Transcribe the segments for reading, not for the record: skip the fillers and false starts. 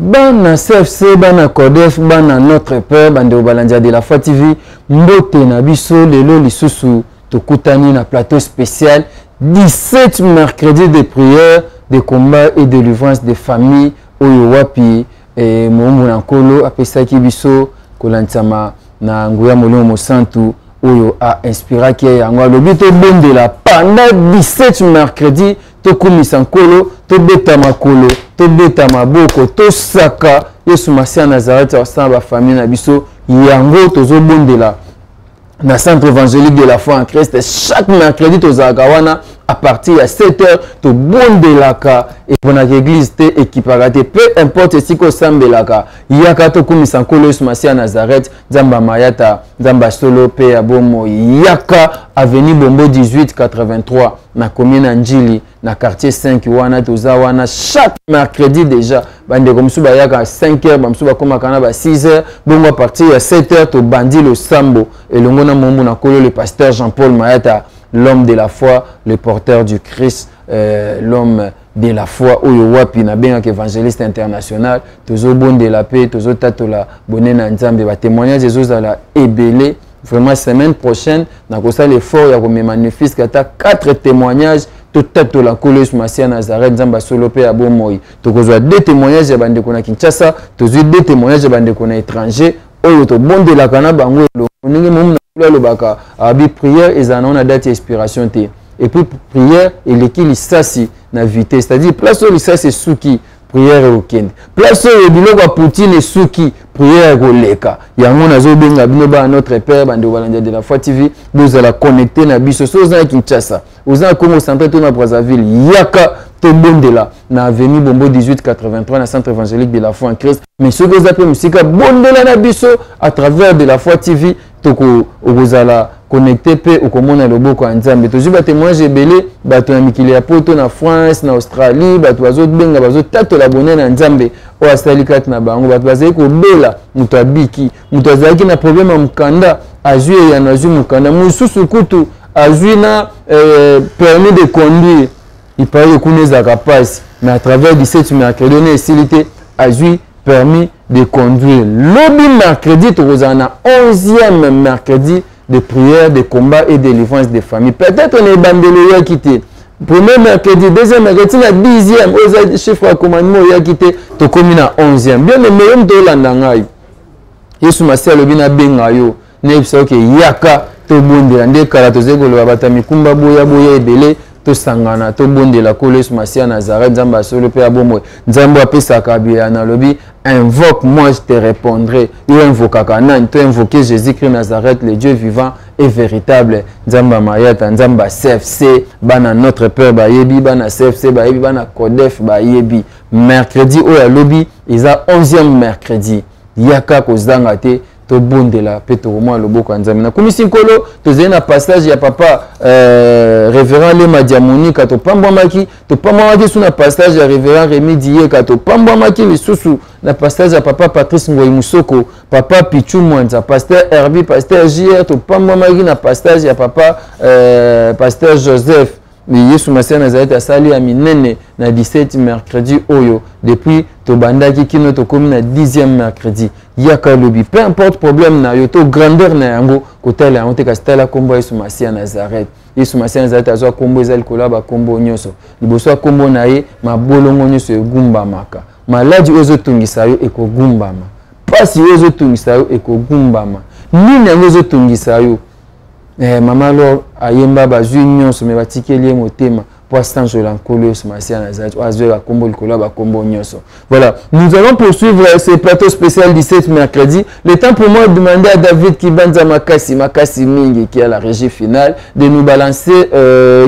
Bana CFC, bana Codef, bana Notre Père, bandeko balandi ya De la Foi TV, mbote na biso lelo lisusu tokutani na plateau spécial 17 mercredi de prière, de combat et délivrance des familles oyo wapi eh, moumbu na Nkolo apesaki biso kolandisama na nguya Molimo Mosantu oyo a inspiraki ye yango alobi tobondela pendant 17 mercredi tokumisa Nkolo, tobeta makolo, tobeta maboko, tosaka Yesu Masiya Nazareth asala bafamille na biso. Yango tozobondela na centre évangélique de la foi en Christ chaque mercredi tozalaka wana à partir ya 7 heures tobondelaka eponaka église te ekipaka te peu importe esika osambelaka yaka tokumisa Nkolo Yesu Masiya Nazareth Nzambe ya mayata Nzambe ya solo mpe ya bomoi yaka avenue Bombo 1883 na commune ya Ndjili na quartier 5 wana toza wana chaque mercredi déjà bandeko mosusu bayaka 5 heures bamosusu bakomaka na ba 6 heures bongo à partir ya 7 heures tobandi losambo elongo na mombu na Nkolo le pasteur Jean-Paul Mayata l'homme de la foi le porteur du Christ l'homme de la foi oyo wapi nabengaka évangéliste international tozobondela mpe tozotatola bonene na Nzambe batémoignage ezozala ebele vraiment semaine prochaine nakosala effort ya komema ne fût-ce que ata 4 témoignages totatola Nkolo Yesu Masiya Nazareth Nzambe asolo mpe ya bomoi tokozwa deux témoignages ya bandeko na Kinshasa tozwi deux témoignages ya bandeko na étranger oyo tobondelaka na bango elongo ndenge momu na Nkolo alobaka abi prière ezala nango na date ya expiration te et puis prière eleki lisasi na vitesse c'est-à-dire place oyo lisasi esuki prière ekokende place oyo biloko ya Poutine esuki prière ekoleka yango nazobenga bino bana Notre Père bandeko balandi de la Foi TV bozala connecté na biso so oza na Kinshasa oza na Congo Central to na Brazzaville yaka tobondela na avenue Bombo 1883 na centre évangélique de la foi en Christ mais soki oza mpe mosika bondela na biso à travers de la Foi TV toko okozala connecté mpe okomona loboko ya Nzambe tozwi batémoignage ebele bato na mikili ya poto na France na Australie bato bazobenga bazotatola bonene na Nzambe oyo asali kati na bango bato bazali kobela moto abiki moto azalaki na problème ya mokanda azwi eyano azwi mokanda mosusu kutu azwi na permis de conduire il paraît kuna ezalaka mpasi mais à travers 17 mercredi ona esili te azwi permis de conduire lobi mercredi tokozala na 11e mercredi de prière de combat et délivrance des familles peut-être na ebandeli oyaki te premier mercredi deuxième mercredi na 10e oyo eza chiffre ya commandement oyaki te tokomi na 11e bien aimé yo moto olanda ngai Yesu Masiya alobi nabenga yo nayebisa yo ke yaka tobondela nde kala tozali koloba bato ya mikumba boya boya ebele tosangana tobondela Nkolo Yesu Masiya Nazareth Nzambe ya solo mpe ya bomoi Nzambe apesaka biyano alobi invoque moi je te répondrai yo invokaka nani to invoquer Jésus Christ Nazareth le Dieu vivant et véritable Nzambe ya mayata Nzambe ya CFC bana Notre Père bayebi bana CFC bayebi bana Codef bayebi mercredi oyo alobi eza 11e mercredi yaka kozanga te tobondela mpe tokomona loboko ya Nzambe nakumisi Nkolo tozali na passage ya papa révérend Lema Diamonika topambwamaki topambwamaki lisusu na passage ya révérend Rémi Dieka topambwamaki lisusu na passage ya papa Patrice Ngoi Musoko papa Pichu Mwanza pasteur Herbie pasteur JR topambwamaki na passage ya papa pasteur Joseph Yesu Masiya Nazareth asali ya minene na 17 mercredi oyo depuis tobandaki kino tokomi na 10e mercredi yaka lobi peu importe problème na yo to grandeur na yango kotala yango te kasi tala kombo ya Yesu Masiya Nazareth Yesu Masiya Nazareth azwa kombo eza likolo ya bakombo nyonso liboso ya kombo na ye mabolongo nyonso egumbamaka maladi oyo ezotungisa yo ekogumbama pasi oyo ezotungisa yo ekogumbama nini yango ezotungisa yo mama alors ayemba bazwi nyonso me batikeli ye motema po asanzola Nkolo Yesu Masiya Nazareth oyo azwaka kombo likolo ya bakombo nyonso. Voilà, nous allons poursuivre ce plateau spécial 17 mercredi. Le temps pour moi de demander à David Kibanza Makasi, Makasi Mingi, qui est à la régie finale, de nous balancer.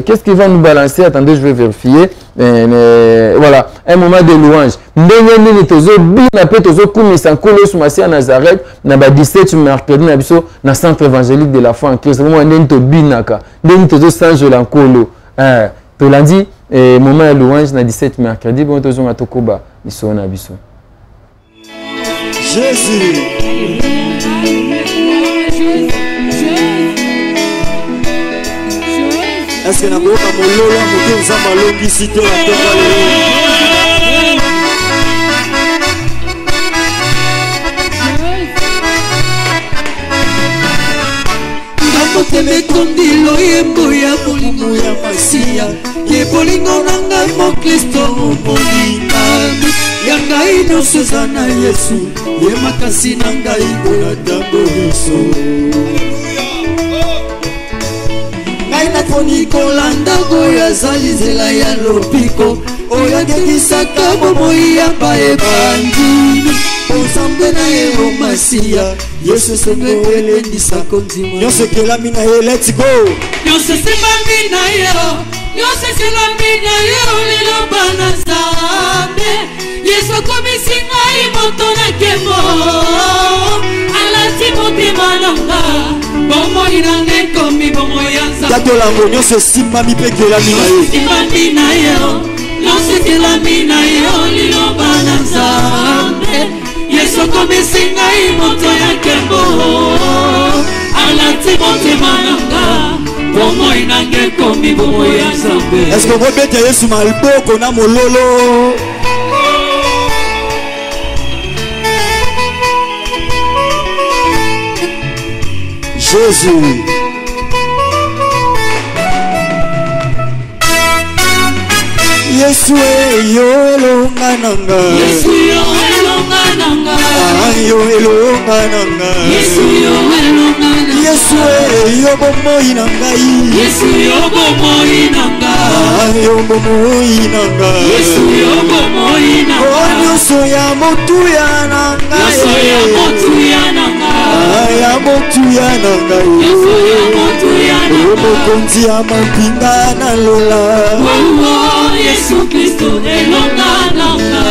Qu'est-ce qu'il va nous balancer? Attendez, je vais vérifier. Mais, voilà, un moment de louange. Ndenge nini tozobina mpe tozokumisa Nkolo Yesu Masiya Nazareth na ba 17 mercredi na biso na centre évangélique de la foi en Christ. Moment ndenge tobinaka, ndenge tozosanjola Nkolo. Tolandi moment ya louange na 17 mercredi bon tozonga tokoba lisolo na biso. Jésus. Est-ce que nakoyoka mololo ya moto Nzambe alongisi te na ntongo lelo? Motema etondi loyembo ya bolingo ya Masiya, ye bolingo na ngai moklisto molingami ya ngai nyonso eza na Yesu, ye makasi na ngai mpona ntango nyonso. Ngai naponi kolanda oyo azali nzela ya lobiko, oyo angengisaka bomoi ya baebandimi. Nzambe na ye o Masiya, Yesu esengo elendisa kondima. Nyonso ekelami na ye, let's go. Nyonso esimbami na yo, nyonso eselami na yo, liloba na Nzambe. Yesu akomisi ngai moto na nkembo, alati motema na nga, bomoi na nga ekomi bomoi ya Nzambe. Tatolango nyonso esimbami mpe ekelami na ye. Esimbami na yo, nyonso ekelami na yo, liloba na Nzambe. Yesu akomisi ngai moto ya nkembo, alati motema na nga, bomoi na nga ekomi bomoi ya Nzambe. Est-ce que okobeta Yesu maboko na mololo? Jésus. Yesu e yo elonga na nga. Yesu yo elonga na nga. Ah, yo elonga na nga. Yesu yo elonga na nga. Yesu e yo bomoi na ngai. Yesu yo bomoi na nga. Ah, yo bomoi na nga. Yesu yo bomoi na nga. Oh, nyonso ya motuya na ngai. Nyonso ya motuya na nga. Ah, ya motuya na ngai. Nyonso ya motuya na Oh, nga. mokonzi ya mampinga na lola. Oh, oh, Yesu Kristo elonga na nga.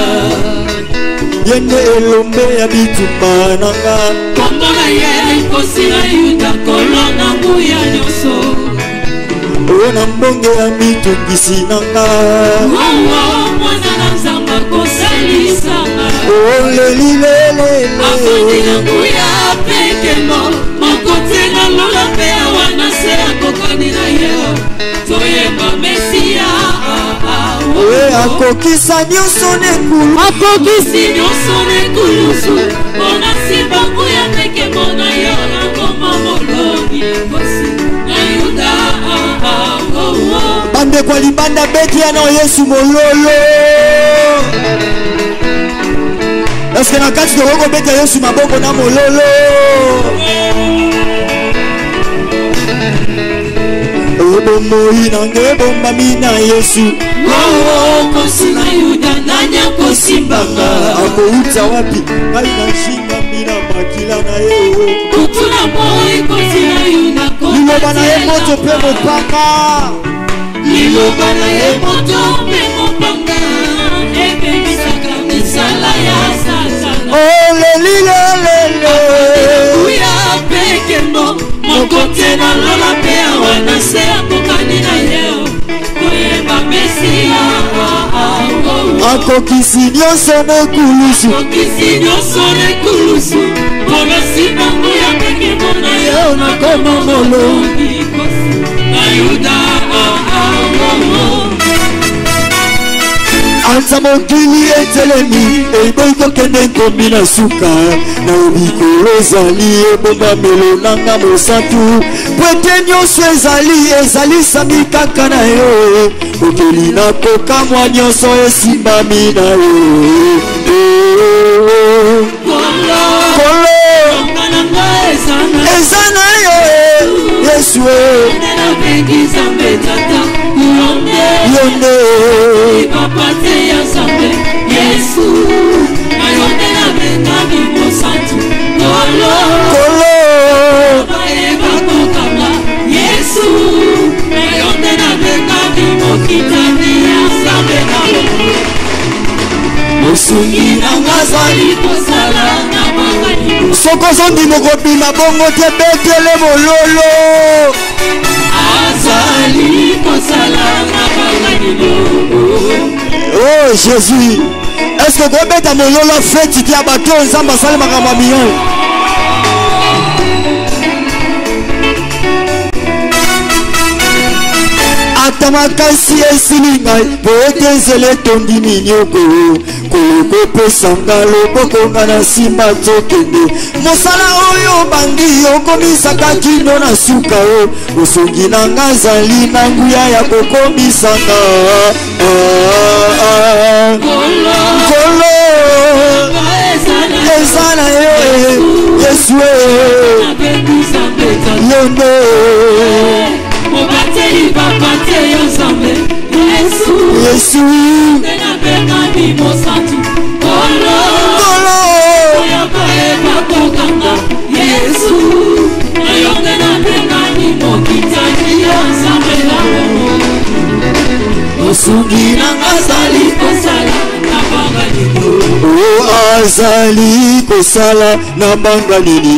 Ye nde elombe ya bitumba na nga. Kombo na ye nkosi na Yuda, nkolo na nguya nyonso. Oyo na mbonge ya mitungisi na nga. Oh, oh, mwana na Nzambe akosalisanga. Oh, lelilelele. Afandi na nguya mpe nkembo, moko te na lola mpe awa na se akokani na ye. Toyeba Mesia, ah, ah, oh, Oye oh. akokisa nyonso na ekulu. Akokisi nyonso na ekulusu, mpona nsima nguya mpe nkembo na yo, nakoma molongi nkosi na Yuda, ah, ah, oh, oh. Bandeko ya libanda beti ya na Yesu mololo. Est-ce que na kati tokoki kobeta Yesu maboko na mololo? Bomoi na ngai ebombami na Yesu. Oh, nkosi na Yuda, nani akosimbanga? Akouta wapi? Ngai nashingami na makila na ye. Butu na moi, nkosi na Yuda, Liloba na ye moto mpe mopanga. Liloba na ye moto mpe mopanga, ebebisaka misala ya Satana. Oh, lelilelele. Nguya mpe nkembo, moko te na lola mpe awa na se akokani na ye. Toyeba Mesia, ah, ah, oh, oh. Akokisi nyonso na ekulusu. Akokisi nyonso na ekulusu, mpona nsima nguya mpe nkembo na yo, nakoma molongi nkosi na Yuda, ah, ah, oh, oh. Anza mokili etelemi, eboyi kokende nkombi na suka. Na likolo ezali ebombamelo nanga mosantu, po ete nyonso ezali ezalisami kaka na yo. Mokili na kokamwa nyonso esimbami na yo. Kolo, Kolo, elonga na ngai eza na eza na yo, Yesu e. Nde nabengi Nzambe Tata, yo nde. Yo nde. Papa te ya Nzambe, Yesu, na yo nde nabengami mosantu. Kolo, Kolo, bayeba kokanga, Yesu, na yo nde nabengami mokitani ya Nzambe na bomoi. Mosungi na nga azali kosala na makali. Soki ozondima okobima bongo te, betele mololo. Azali kosala na makali. Oh Jésus, est-ce que okobeta mololo feti te ya bato oyo Nzambe asali makambo ya million? Ata makasi esili ngai mpo ete nzela etondi minyoko. Kolokopesa nga loboko nga na nsima tokende. Mosala oyo bandi okomisaka kino na suka o. Mosungi na nga azali na nguya ya kokomisa nga. Ah, ah. Nkolo eza na yo eh. Yesu eh. Yo nde mobateli bapate yo Nzambe Yesu. Yesu nde nabengami mosantu Nkolo. Nkolo oyamba ebakokanga Yesu na yo nde nabengami mokitani yo Nzambe na bongo. Mosungi na nga azali kosala na banga nini. O azali kosala na banga nini.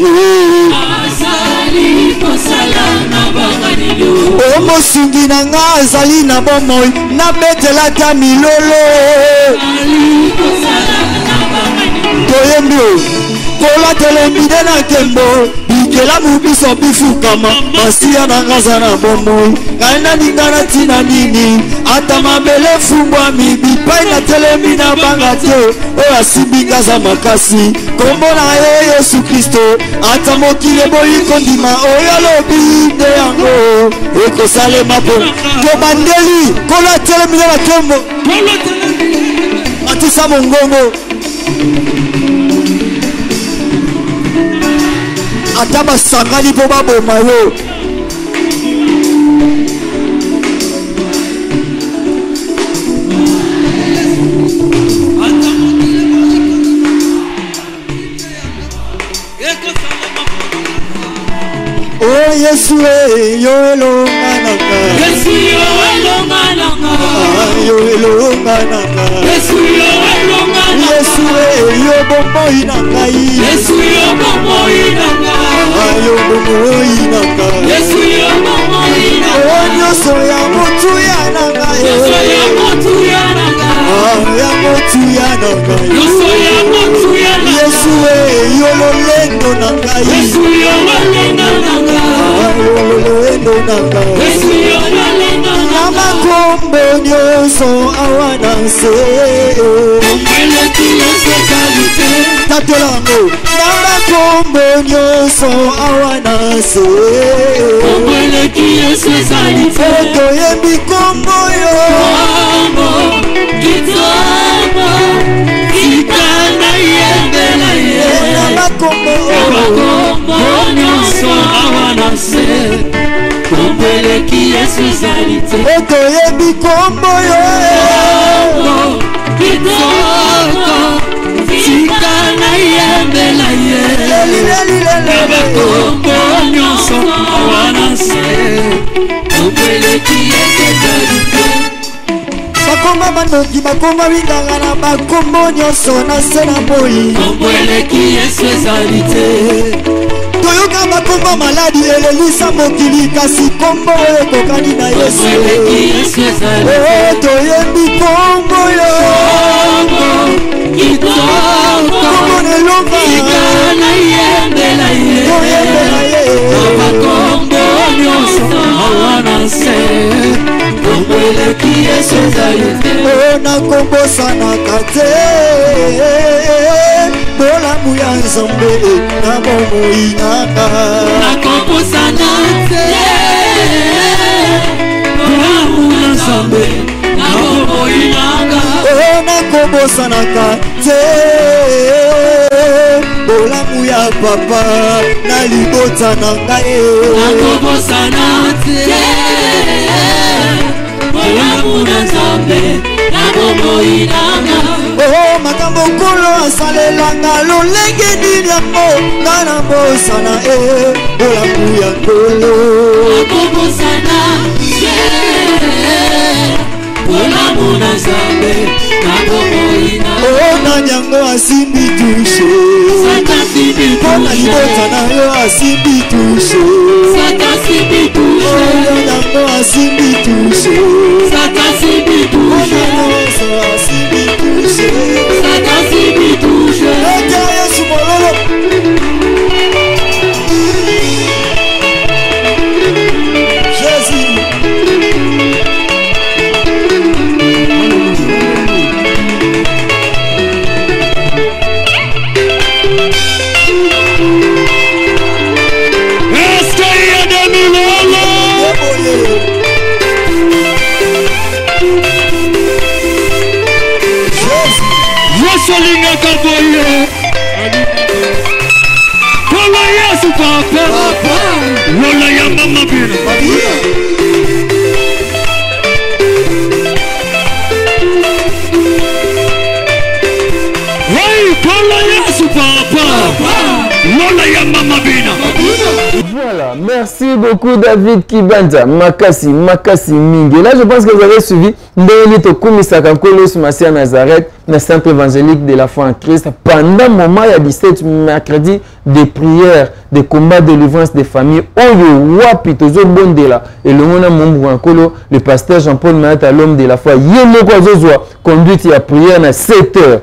Azali kosala na banga nini. O mosungi na nga azali na bomoi nabetelaka milolo. Azali kosala na banga nini. Toyembi o kolatelemi nde na nkembo bikelamu biso bifukama masiya na nga aza na bomoi ngai nalinga na ntina nini ata mabele efungwami bipai natelemi na banga te oyo asimbi nga aza makasi kombo na ye Yesu Kristo ata mokili eboyi kondima oyo alobi nde yango ekosalema mpo tobandeli kolatelemi nde na nkembo matisa mongongo ata basangani mpo baboma yo. O Yesu e yo elonga na nga. Yesu yo elonga na nga. Ah, yo elonga na nga. Yesu yo elonga na nga. Yesu e yo bomoi na ngai. Yesu yo bomoi na nga. Ah, yo bomoi na nga. Yesu yo bomoi na O nga. nyonso ya motuya na ngai. Nyonso ya motuya na nga. Ah, ya motuya na ngai. Nyonso ya motuya na nga. Yesu e yo lolendo na ngai. Yesu yo lolendo na nga. Ah, yo lolendo na ngai. Yesu yo lolendo Na na nga. makombo nyonso awa na nse. Eleki Yesu ezali te. Tatola yango na makombo nyonso awa na nse. Kombo eleki Yesu ezali te. Toyembi kombo yo. Kombo kitoko tika nayembela ye. Na makombo Makombo nyonso awa na nse. Kombo eleki Yesu ezali te. Toyembi kombo yo. Kombo kitoko tika nayembela ye. Lelilelilele. Makombo nyonso awa na nse. Kombo eleki Yesu ezali te. Bakoma bandoki bakoma binganga na bakombo nyonso na se na moi. Kombo eleki Yesu ezali te. Toyoka bakombo maladi elelisa mokili kasi kombo oyo ekokani na Yesu. Kombo eleki Yesu ezali te. Oh, toyembi kombo yo. Kombo kitoko Kombo na elonga. tika nayembela ye. Toyembela ye. Makombo nyonso awa na nse. Kombo eleki Yesu ezali te. Oh, nakombosanaka te bolamu ya Nzambe na bomoi nanga. Nakobosana te bolamu na Nzambe na bomoi nanga. Oh, nakobosanaka te bolamu ya papa na libota na ngai. Nakobosana te bolamu na Nzambe na bomoi nanga. Oh, makambo nkolo asalelanga lolenge nini yango nga na bosana e bolamu ya nkolo. Nakobosana te bolamu na Nzambe na bomoi nanga. Oh, nani yango asimbi tushe Satan simbi mpo na libota touche. na yo asimbi tushe. Satan simbi touche. Oyo yango asimbi tushe. Satan simbi touche. Nyonso asimbi tushe. Satan simbi touche. Ete Yesu mololo. Jésus. Nalingaka boye. Kolo Yesu papa. Lola ya mama bino. Hey, Kolo Yesu papa. Lola ya mama bino. Voilà, merci beaucoup David Kibanza, Makasi, Makasi Mingi. Et là, je pense que vous avez suivi Ndenge tokumisaka Nkolo Yesu Masiya Nazareth na Centre évangélique de la foi en Christ pendant moment ya 17 mercredi de prière de combat de délivrance des familles oyo wapi tozobondela elongo na mombu ya Nkolo le pasteur Jean-Paul Mayata l'homme de la foi ye moko azozwa conduite ya prière na 7 heures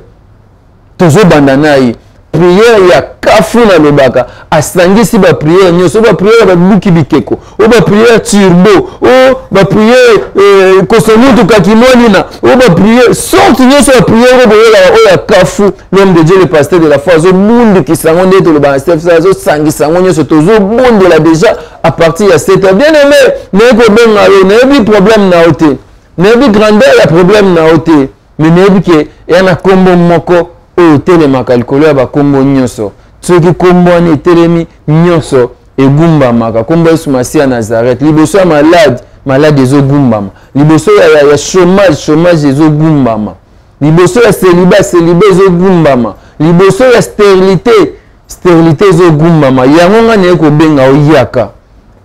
tozobanda na ye prière ya kafu nalobaka asangisi baprière nyonso oyo baprière ya babuki bikeko oyo baprière turbo oyo baprière eh, kosomutu kakimwanina oyo baprière sorte nyonso ya prière oyo boyelaka oyo ya kafu l'homme de dieu le pasteur de la foi azobundukisa yango nde tolobaka stefsa azosangisa yango nyonso tozobondela déjà à partir ya 7 heures bien aimé naye kobenga yo nayebi problème na yo te nayebi grandeur ya problème na yo te me nayebi ke eya na nkombo moko oyo etelemaka likolo ya bakombo nyonso soki nkombo wana etelemi nyonso egumbamaka nkombo yesu masiya nazareth liboso ya malade malade ezogumbama liboso ya, ya, ya chômage chômage ezogumbama liboso ya celibat celibat ezogumbama liboso ya sterilité sterilité ezogumbama yango ngai naye kobenga oyaka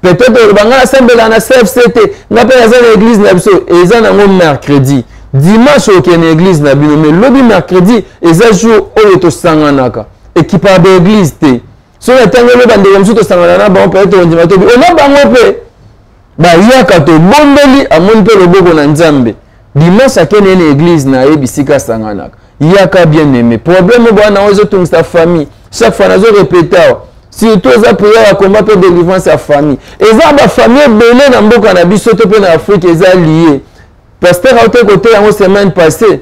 peut-être oloba ngai nasambela na cfc te ngai mpe naza na église na biso eza nango mercredi dimanche okende na église na bino mais lobi mercredi eza jour oyo tosanganaka ekipaka baeglise te soki natangeli bandeko mosusu tosangana na bango peut-être ondima tobi ona bango mpe bayaka tobondeli amoni mpe loboko na nzambe dimanche akende na église na ye bisika asanganaka yaka bien aimé problème bwana oyo ezotungisa famille chaque fois nazo répéte awa surtout eza prière ya combat mpe délivrance ya famille eza bafamille ebele na mboka na biso to mpe na afrique eza lie pasteur aute kote yango semaine passée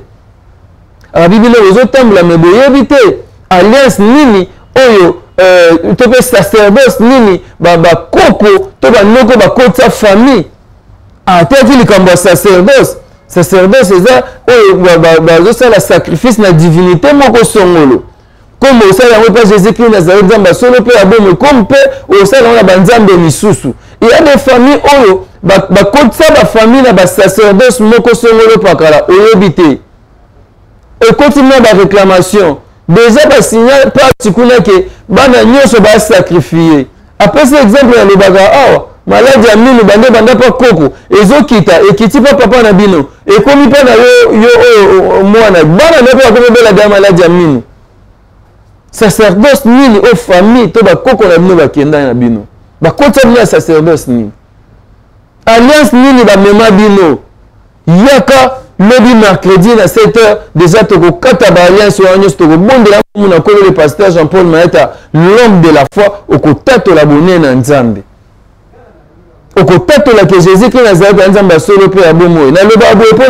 alobi bino bozotambola me boyebi te alliance nini oyo euh, to mpe sacerdoce nini bakoko to banoko bakotisa famille ateyaki likambo ya sacerdoce sacerdoce eza oyo bazosala sacrifice na divinité moko songolo comme osala yango mpe jésus christ nazareth nzambe ya solo mpe ya bomoi comme mpe osala yango na banzambe misusu eya des famille oyo bakotisa bafamille na basacerdoce moko songolo pakala oyebi te ekoti mwa baréclamation deja basignal pati kuna ke bana nyonso basacrifie apesi exemple nalobaka awa maladi ya minu bande banda mpa koko ezokita ekiti mpa papa na bino ekomi mpa na yo yo oyo mwana bana na mpe bakomi bela da maladi ya minu sacerdoce nini oyo famille to bakoko na bino bakenda na bino bakotisa bino ya sacerdoce nini alliance nini bamema bino yaka lobi mercredi na 7 heures déjà tokokata baalliance wana nyonso tokobondela mona nkolo le pasteur jean paul mayata l'homme de la foi okotatola bonene na nzambe okotatola ke jésus christ nazalaki ya nzambe ya solo mpe ya bomoi nalobaka boye mpo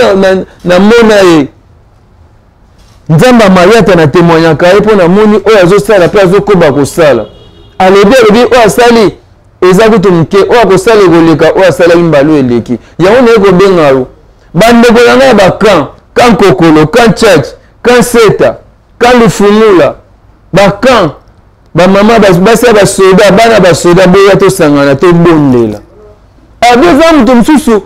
namona ye nzambe ya mayata na temoignaka ye mpo namoni oyo azosala mpe azokoba kosala alobi alobi oyo asali eza kutu moke oyo akosala ekoleka oyo asalaki mbala oyo eleki yango naye kobenga yo bandeko na ngai ya bakan kan kokolo kan church kan seta kan lufungula bakan bamama basi ya basoda bana basoda boya tosangana tobondela abi eza moto mosusu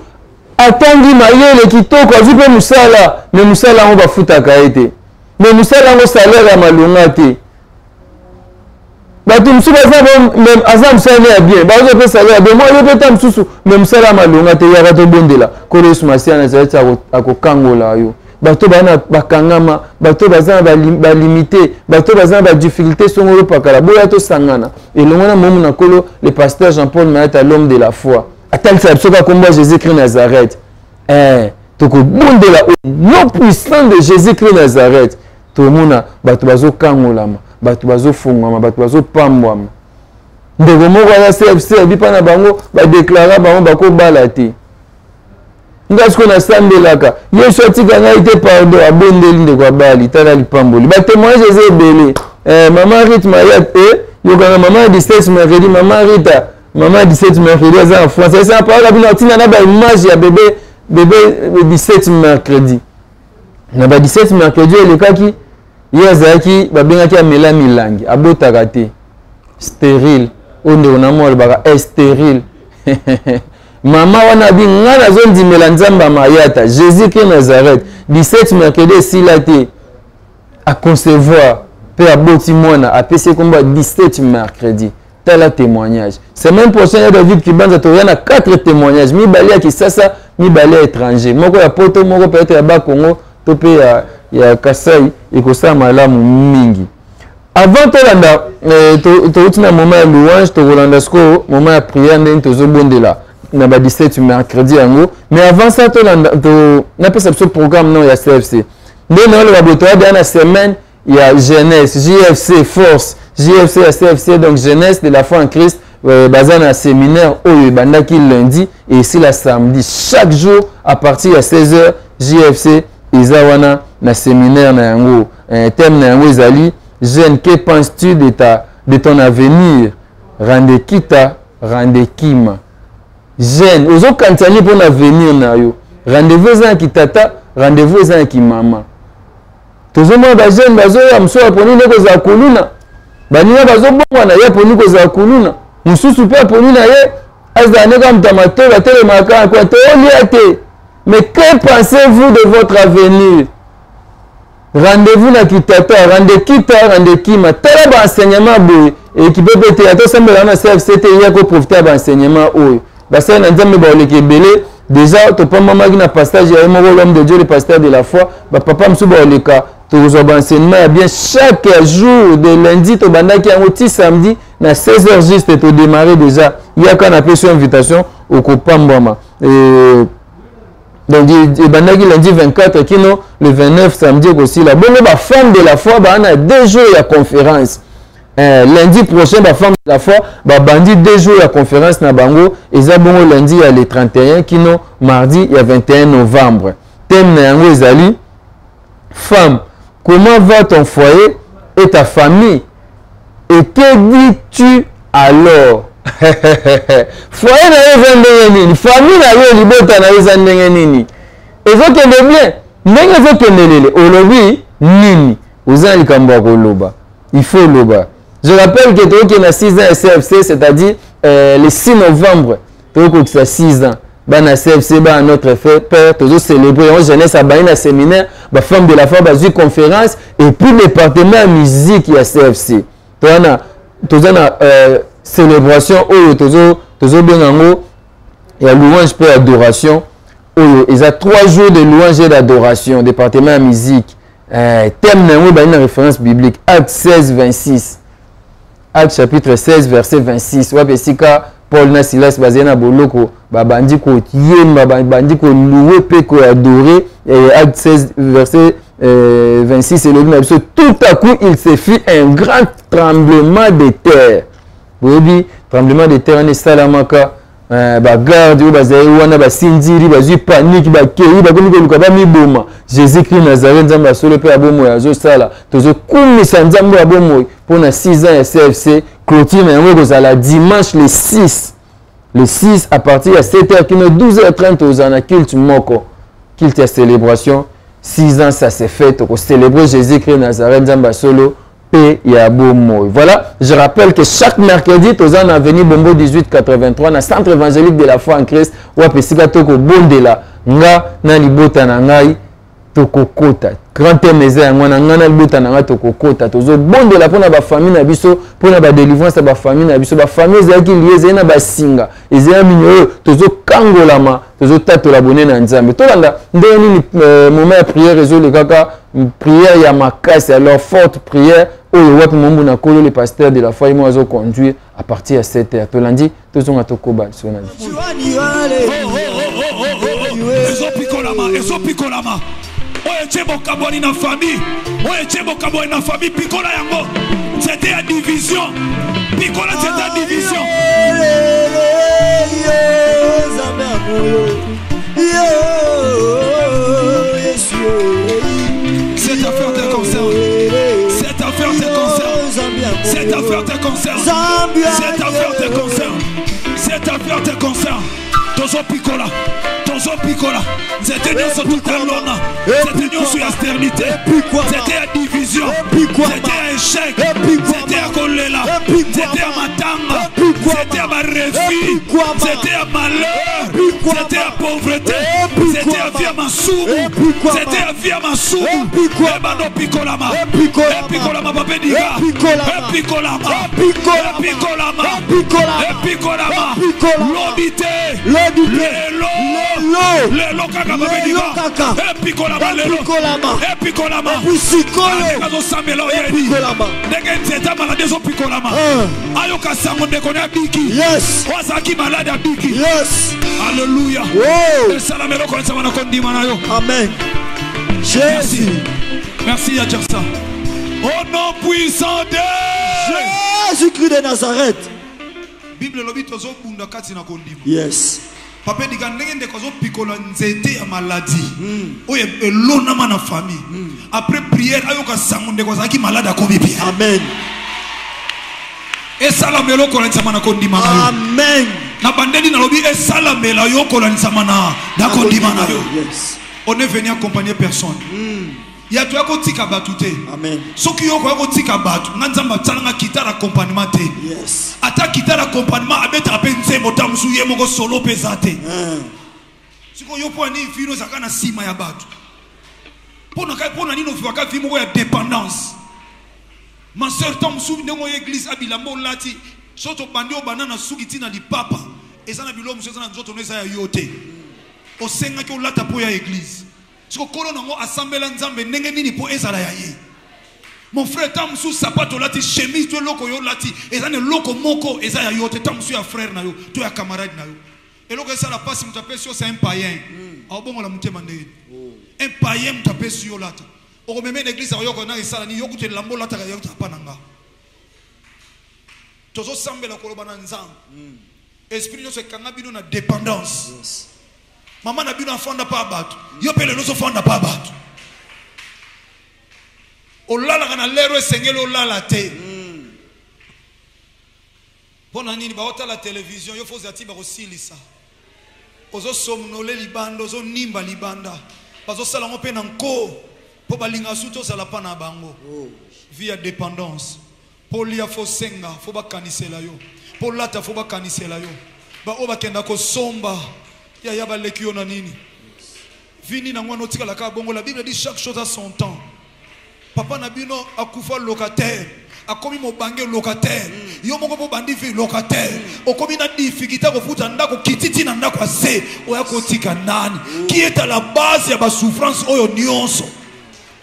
atangi mayele kitoko azwi mpe mosala me mosala yango bafutaka ye te me mosala yango salaire ya malonga te bato mosusu baza aza mosala ne ya bien bazopesa salaire ya bien mwa yo mpe ta mosusu me mosala ya malonga te yaka tobondela nkolo yesu masiya nazareti akokangola yo bato baza na bakangama bato baza na balimite bato baza na badifficulté songolo pakala boya tosangana elongo na momu na nkolo le pasteur jean paul mayata l'homme de la foi atalisa biso kaka nkombo ya jésus christ nazareth eh, tokobondela au nom puissant de jésus christ nazareth tomona bato bazokangolama bato bazofungwama bato bazopambwama ndeko moko aza cfc abi mpa na bango badeklara bango bakobala te nga sikoyo nasambelaka yesu atika ngai te pardon abondeli ndeko abali tala lipamboli batémoignage eza ebele eh, mama rite mayat e eh, yokanga mama ya 17 mercredi mama rita mama ya 17 mercredi aza na france esa parole bino atinda na baimage ya bebe bebe 17 mercredi na ba 17 mercredi elekaki Ye azalaki babengaki amela milangi, abotaka te. Stérile. Oyo ndeko na mwa alobaka eh, stérile. Mama wana abi nga nazondimela Nzambe ya Mayata, Jésus-Christ Nazareth. 17 mercredi esila te. A concevoir pe aboti mwana, apesi ye kombo ya 17 mercredi. Tala témoignage. Semaine prochaine ya David Kibanza toya na 4 témoignages, mibale ya Kisasa, mibale ya étranger, moko ya Poto, moko peut-être ya Bas-Congo to pe ya ya Kasai, ekosala malamu mingi. Avant tolanda eh, touti na moment ya louange, tokolanda sikoyo moment ya prière ndenge tozobondela na ba 17 mercredi yango. Mais avant ça tolanda to napesa biso programme non ya CFC. Nde naoloba boye toya deja na semaine ya jeunesse JFC force JFC ya CFC, donc jeunesse de la foi en Christ. Baza na séminaire oyo ebandaki lundi et esila samedi, chaque jour à partir ya 16h JFC eza wana na séminaire na yango. Thème na yango ezali jeune, que penses-tu de ta de ton avenir? Rende kita, rende kima. Jeune, ozokanisa nini mpona avenir na yo? Rendez-vous eza na kitata, rendez-vous eza na kimama. Tozomona ba jeune bazoya, mosusu aponi nde kozala kuluna, baninga bazobongwana, ye aponi kozala kuluna, mosusu mpe aponi na ye azala nde kaka moto ya matolo, atelemaka kwa te, olia te. Mais que pensez-vous de votre avenir? Rendez-vous na kitata, rende kita, rende kima. Tala ba enseignement boye, ekipe pe te, ata osambela na CFC te, ya ko profiter ya ba enseignement oyo. Basali na Nzambe baoleka ebele. Déjà topambamaki na passage ya ye moko l'homme de Dieu, le pasteur de la foi. Ba papa mosusu baoleka, tokozwa ba enseignement ya bien chaque jour de lundi tobandaki yango ti samedi na 16h juste to démarrer déjà. Yaka na pesi invitation okopambwama. Donc ebandaki lundi 24 kino le 29 samedi ekosila. Bongo ba femme de la foi ba na 2 jours ya conférence. Lundi prochain ba femme de la foi ba bandi 2 jours ya conférence na bango, eza bongo lundi ya le 31 kino mardi ya 21 novembre. Thème na yango ezali femme, comment va ton foyer et ta famille et que dis-tu alors? Foyer na yo eza ndenge nini? Famille na yo, libota na yo eza ndenge nini? Ezokende bien? Ndenge ezokende lele, olobi nini? Oza na likambo ya koloba, il faut loba. Je rappelle que tokoki na 6 ans ya CFC, c'est-à-dire le 6 novembre tokokisa 6 ans bana CFC, bana notre père, tozo célébrer en jeunesse abani na séminaire, ba femme de la foi bazui conférence et puis département ya musique ya CFC. Toza toza na célébration oyo tozo benga yango ya louange pe adoration, oyo eza 3 jours de louange et d'adoration, département ya musique. Thème na yango ebandi na référence biblique Acte 16 26, Acte chapitre 16 verset 26, wapi esika Paul na Silas bazali na boloko, babandi koyemba, babandi kolouer pe koadorer. Acte 16 verset 26 elobi na biso, tout à coup il se fit un grand tremblement de terre. Boyebi tremblement de terre wana esalamaka, ba garde oyo bazali wana basinziri, bazwi panique, bakei bakomi koluka bamiboma. Jésus-Christ Nazareth, Nzambe ya solo mpe ya bomoi azosala. Tozokumisa Nzambe ya bomoi mpona 6 ans ya CFC. Clôture na yango ekozala dimanche le 6. Le 6 à partir ya 7h kino 12h30 tozala na culte moko, culte ya célébration. 6 ans ça s'est fait, tokocélébrer Jésus-Christ Nazareth, Nzambe ya solo pe ya bomoi. Voilà, je rappelle que chaque mercredi toza na avenue Bombo 1883 na centre évangélique de la foi en Christ, wapi esika tokobondela nga na libota na ngai tokokota. Grand thème eza yango wana, nga na libota na ngai tokokota. Tozobondela mpona ba famille na biso, mpona ba délivrance ya ba famille na biso. Ba famille ezalaki lié, ezali na basinga, ezali na minyo oyo tozokangolama, tozotatola bonene na Nzambe. Tolanda ndenge nini moment ya prière ezolekaka, prière ya makasi, alors forte prière oyo wapi mombu na kolo le pasteur de la foi mo azo conduire à partir ya 7 heures. Tolandi, tozonga tokoba so na biso. Ezopikolama, ezopikolama. Oyo etie bokabwani na famille, oyo etie bokabwani na famille, pikola yango. Nzete ya division, pikola nzete ya division. Cette affaire te concerne. Cette affaire te concerne. Cette affaire te concerne. Cette affaire te concerne. Cette affaire te concerne. Tozo pikola. Tozo Ezopikola nzete nyonso totalona, nzete nyonso ya sterilité, nzete ya division, nzete ya échec, nzete ya kolela, nzete ya matanga, nzete ya barefus, nzete ya malheur, nzete ya pauvreté, nzete ya vie ya masumu, nzete ya vie ya masumu, ebanda opikolama, epikolama, papa Edika, epikolama, epikolama, epikolama, lobi te, lelo, lelo kaka, papa Edika, epikolama lelo, epikolama azosambela oyebi ndenge nzete ya maladi ezopikolama, ayoka sango ndeko na abiki, oyo azalaki maladi abiki. Alleluya, esalama eloko nsama na kondima na yo. Amen. Jésus. Merci ya Jackson. Au nom puissant de Jésus-Christ de Nazareth. Bible elobi tozobunda kati na kondima. Papa Edika, ndenge ndeko azopikola nzete ya maladi oyo elonama na famille, après prière ayoka sango ndeko azalaki malade akomi bien. Amen. Esalama eloko kolandisama na kondima na yo. Amen. Na bandeli nalobi esalamela yo kolandisama na kondima na yo. On est venu accompagner personne. Ya toya kotika bato te. Amen. Soki yo okoya kotika bato, nga Nzambe atialanga guitare accompagnement te. Ata guitare accompagnement abetaka mpe nzembo ntango mosusu ye moko solo mpe eza te. Sikoyo yo mpo ya nini vino ezalaka na nsima ya bato? Mpo na nini ovivaka vie moko ya dépendance? Ma sœur, ntango mosusu ndenge oyo église abilamba olati, soki tobandi obanda na suki ntina lipapa, eza na biloko mosusu eza na nzoto no eza ya yo te. Osengaki olata mpo ya église. Siko kolo nango asambela Nzambe ndenge nini mpo ezala ya ye? Mon frère, ntango mosusu sapato olati, chemise to eloko yo olati, eza na eloko moko eza ya yo te, ntango mosusu ya frère na yo to ya camarade na yo. Eloko esala mpasi, moto apesi yo, c'est un païen. Aobongola motema ndenge nini? Un païen moto apesi yo olata, okomema na église, akoyoka na esala nini? Yo kutu elamba olataka yo pa na nga. Tozosambela koloba na Nzambe. Esprit nyonso ekanga bino na dépendance. Mama na bino afanda pa bato, yo mpe lelo ozofanda pa bato, olalaka na lero esengeli olala te. Mpo na nini baotala télévision, yo foza ti bakosilisa, ozosomnole libanda, ozonimba libanda, bazosala yango mpe na nko mpo balingaka su tozala pa na bango. Vie ya dépendance. Mpo lia fo senga, fo bakanisela yo, mpo lata fo bakanisela yo, baoyo bakenda kosomba yaya baleki yo na nini? Vini nango wana otikala kaka bongo. La Bible dit chaque chose a son temps. Papa na bino akufa locataire, akomi mobange locataire, yo moko mpo bandi vie locataire, okomi na difficulté kofuta ndako, kititi na ndako ya se oya kotika nani? Qui est à la base ya basouffrance oyo nyonso?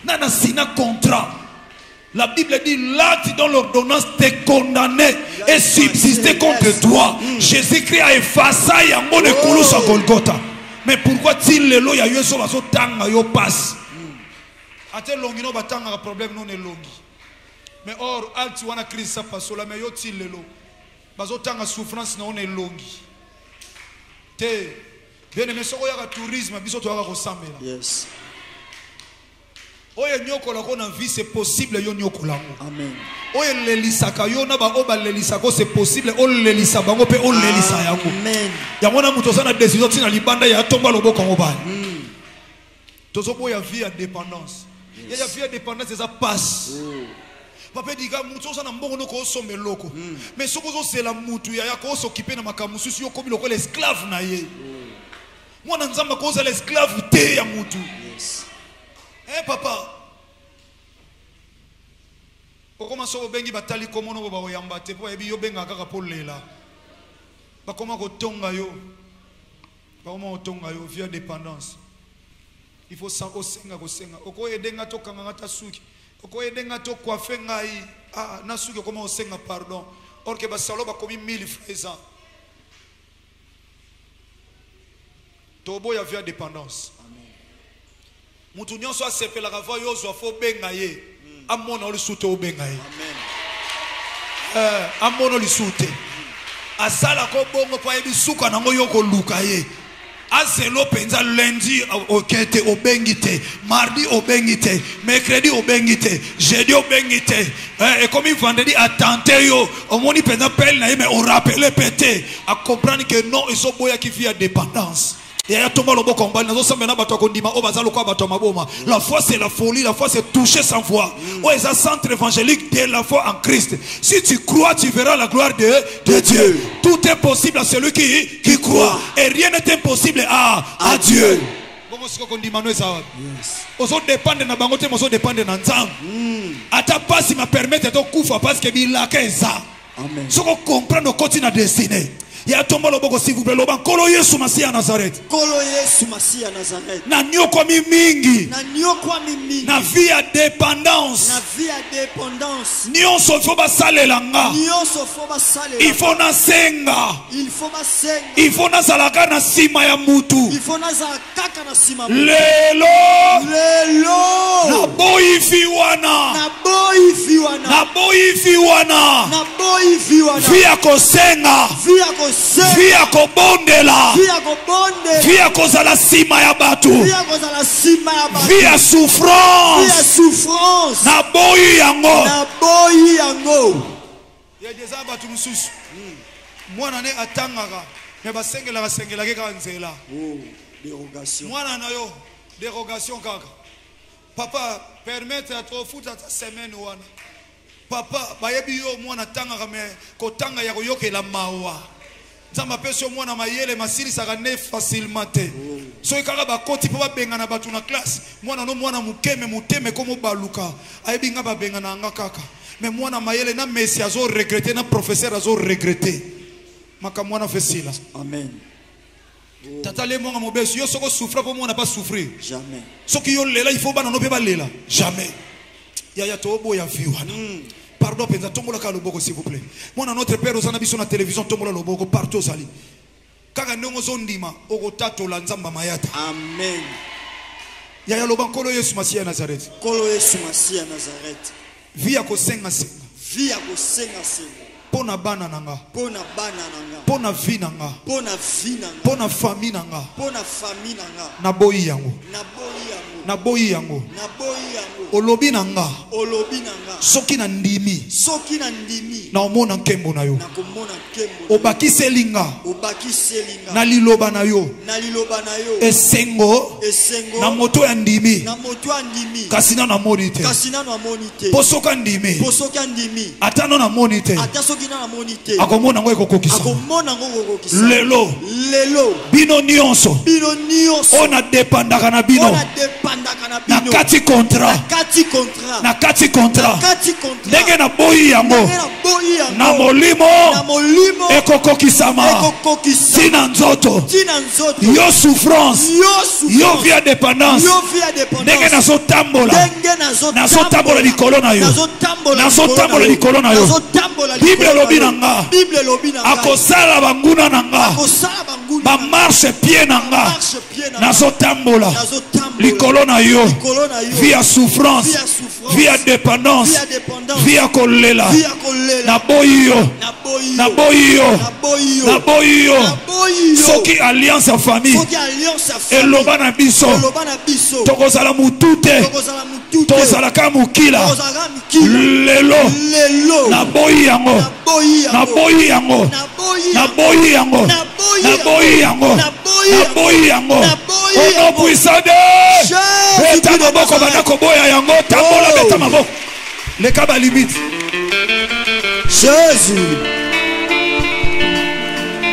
Nana sina contrat. La Bible dit, l'acte dont l'ordonnance t'est condamné et subsisté contre toi. Jésus-Christ a effacé yango de Kulusu à Golgotha. Mais pourquoi ti lelo ya yeso bazotanga yo passe? Ate longi no batanga problème non elongi. Mais or alti wana crise sa pasola, mais yo ti lelo bazotanga souffrance na on elongi. Te bien aimé, soko ya tourisme biso to ya kosambela. Oyo nyokola ko na vie, c'est possible yo nyokola ngo. Amen. Oyo elelisaka yo na ba oyo balelisaka, c'est possible olelisa bango mpe olelisa yango. Amen. Yango na moto oza na décision ntina libanda ya tomba loboko yango bani. Tozoboya vie ya dépendance. Ya vie ya dépendance eza passe. Papa Edika, moto oza na mbongo noko osomba eloko. Mais soki ozosela mutu ya yako osokipe na makambo mosusu, yo okomi lokola esclave na ye. Mwana Nzambe akozala esclave te ya mutu. Eh papa, okoma soko obengi batali komono bo bakoyamba te mpo bayebi yo bengaka kaka mpo lela. Bakoma kotonga yo, bakoma kotonga yo via dépendance. Il faut sa osenga kosenga, okoyede nga tokanga nga ta suki, okoyede nga to coiffe ngai, ah na suki okoma osenga pardon, or que basalo bakomi 1000 francs. Toboya via dépendance. Mutu nyonso asepelaka va yo ozwa fo benga ye, amona lisusu te obenga ye. Amona lisusu te, asalaka bongo mpo ayebi suka nango yo koluka ye. Azelo mpenza lundi oke te, obengi te, mardi obengi te, mercredi obengi te, jeudi obengi te, ekomi vendredi atante yo, omoni mpenza pele na ye, mais orappele pe te, acomprendre que non, ezoboyaki vie ya dépendance. Yaya tomba loboko mobali, nazosambela na bato ya kondima oyo baza lokola bato ya maboma. La foi, c'est la folie. La foi, c'est toucher sans foi. Oyo eza centre évangélique de la foi en Christ. Si tu crois, tu verras la gloire de Dieu. Tout est possible à celui qui croit et rien n'est impossible à Dieu. Bongo sikoyo kondima no eza wapi? Ozodépendre na bango te, mais ozodépendre na Nzambe. Ata pasi ma permettre tokufa parce que bilaka eza. Amen. Soki ocomprendre, okoti na destinée ya tomba loboko, s'il vous plaît. Loba: Nkolo Yesu Masiya ya Nazareth, Nkolo Yesu Masiya Nazareth, nanyokwami mingi na nyokwami mingi na vie ya dépendance. Na vie ya dépendance. Nyonso faut basalela nga. Nyonso faut basalela. Il faut nasenga. Il faut basenga. Il faut nazalaka na nsima ya mutu. Il faut nazala kaka na nsima. Lelo, lelo, naboyi vie wana. Naboyi vie wana. Naboyi vie wana. Naboyi vie wana. Vie ya kosenga, vie ya kosenga, vie ya kobondela, vie ya kobondela, vie ya kozala nsima ya bato, vie ya kozala nsima ya bato, vie ya vie ya souffrance. Souffrance. Naboyi yango. Naboyi yango. Eza bato mosusu, mwana ne atangaka, me basengelaka sengelaki kaka nzela. Oh, dérogation. Mwana na yo, dérogation kaka. Papa, permettre tofuta ata semaine wana. Papa, bayebi yo, mwana atangaka, me kotanga ya koyokela mawa. Nzambe apesi yo mwana mayele, masilisaka ne facilement te. Soki kaka bakoti mpo babengana bato na classe, mwana no, mwana mokeme, motema ekomo baluka, ayebi nga babengana yanga kaka. Me mwana mayele na mesi azoregretter, na professeur azoregretter. Makambo wana fesila. Amen. Tata le mwanga mobesu, yo soko souffre mpo mwana pas souffrir. Jamais. Soki yo lela, il faut bana no mpe balela. Jamais, yaya, toboya vie wana. Pardon mpenza, tombolaka loboko, s'il vous plaît. Mwana notre père oza na biso na télévision, tombola loboko partout ozali. Kaka ndenge ozondima, okotatola Nzambe mayata. Amen. Yaya, loba: Nkolo Yesu Masiya ya Nazareth, Nkolo Yesu Masiya Nazareth, vie ya kosengasenga vie ya kosengasenga mpo na bana na nga, mpo na bana na nga, mpo na vie na nga, mpo na vie na nga, mpo na famille na nga, mpo na famille na nga, naboyi yango. Naboyi yango. Naboyi yango. Naboyi yango. Olobi na nga, olobi na nga, soki na ndimi, soki na ndimi, naomona nkembo na yo. Nakomona nkembo na yo. Obakiseli nga obakiseli nga na liloba na yo na liloba na yo esengo esengo na moto ya ndimi, na moto andimi, kasi nano amoni te. Kasi nano amoni te. Mpo soki andimi, mpo soki andimi, ata nano amoni te, ata soki nano amoni te, akomona yango ekokokisa. Akomona yango kokokisa. Lelo, lelo, bino nyonso bino nyonso oyo nadépendaka na bino, oyo nadépendaka na na bino, kati contrat, kati contrat, na kati contrat, kati contrat, ndenge naboyi yango, ndenge naboyi yango, na molimo, na molimo, ekokokisama ekokokisa ntina nzoto. Ntina nzoto. Yo souffrance, yo souffrance, yo vie ya dépendance, yo vie ya dépendance, ndenge nazotambola, ndenge nazotambola likolo na yo, nazotambola nazotambola likolo na yo. Nazotambola Bible elobi na nga, Bible elobi na ngai, akosala banguna na nga akosala banguna na nga, bamarchepied na nga. Bamarchepied na nga. Nazotambola nazotambola likolo na yo. Likolo na yo. Vie ya souffrance, Vie ya souffrance, vie ya dépendance, vie ya dépendance, vie ya kolela, vie ya kolela, naboyi yo. Naboyi yo. Naboyi yo. Naboyi yo. Naboyi yo. Naboyi yo. Soki alliance ya famille soki alliance ya famille eloba na biso, eloba na biso, tokozala mutu te, tokozala mutu te, tozalaka mokila. Tokozalaka mikila. Lelo, lelo, naboyi yango. Naboyi yango. Naboyi yango. Naboyi yango. Naboyi yango. Naboyi Naboyi yango. Naboyi yango. Naboyi yango. Naboyi Au nom yango. puissant de Jésus beta de maboko. Nazareth. Banda koboya yango, tambola. Oh. Beta maboko, leka balimite. Jésus.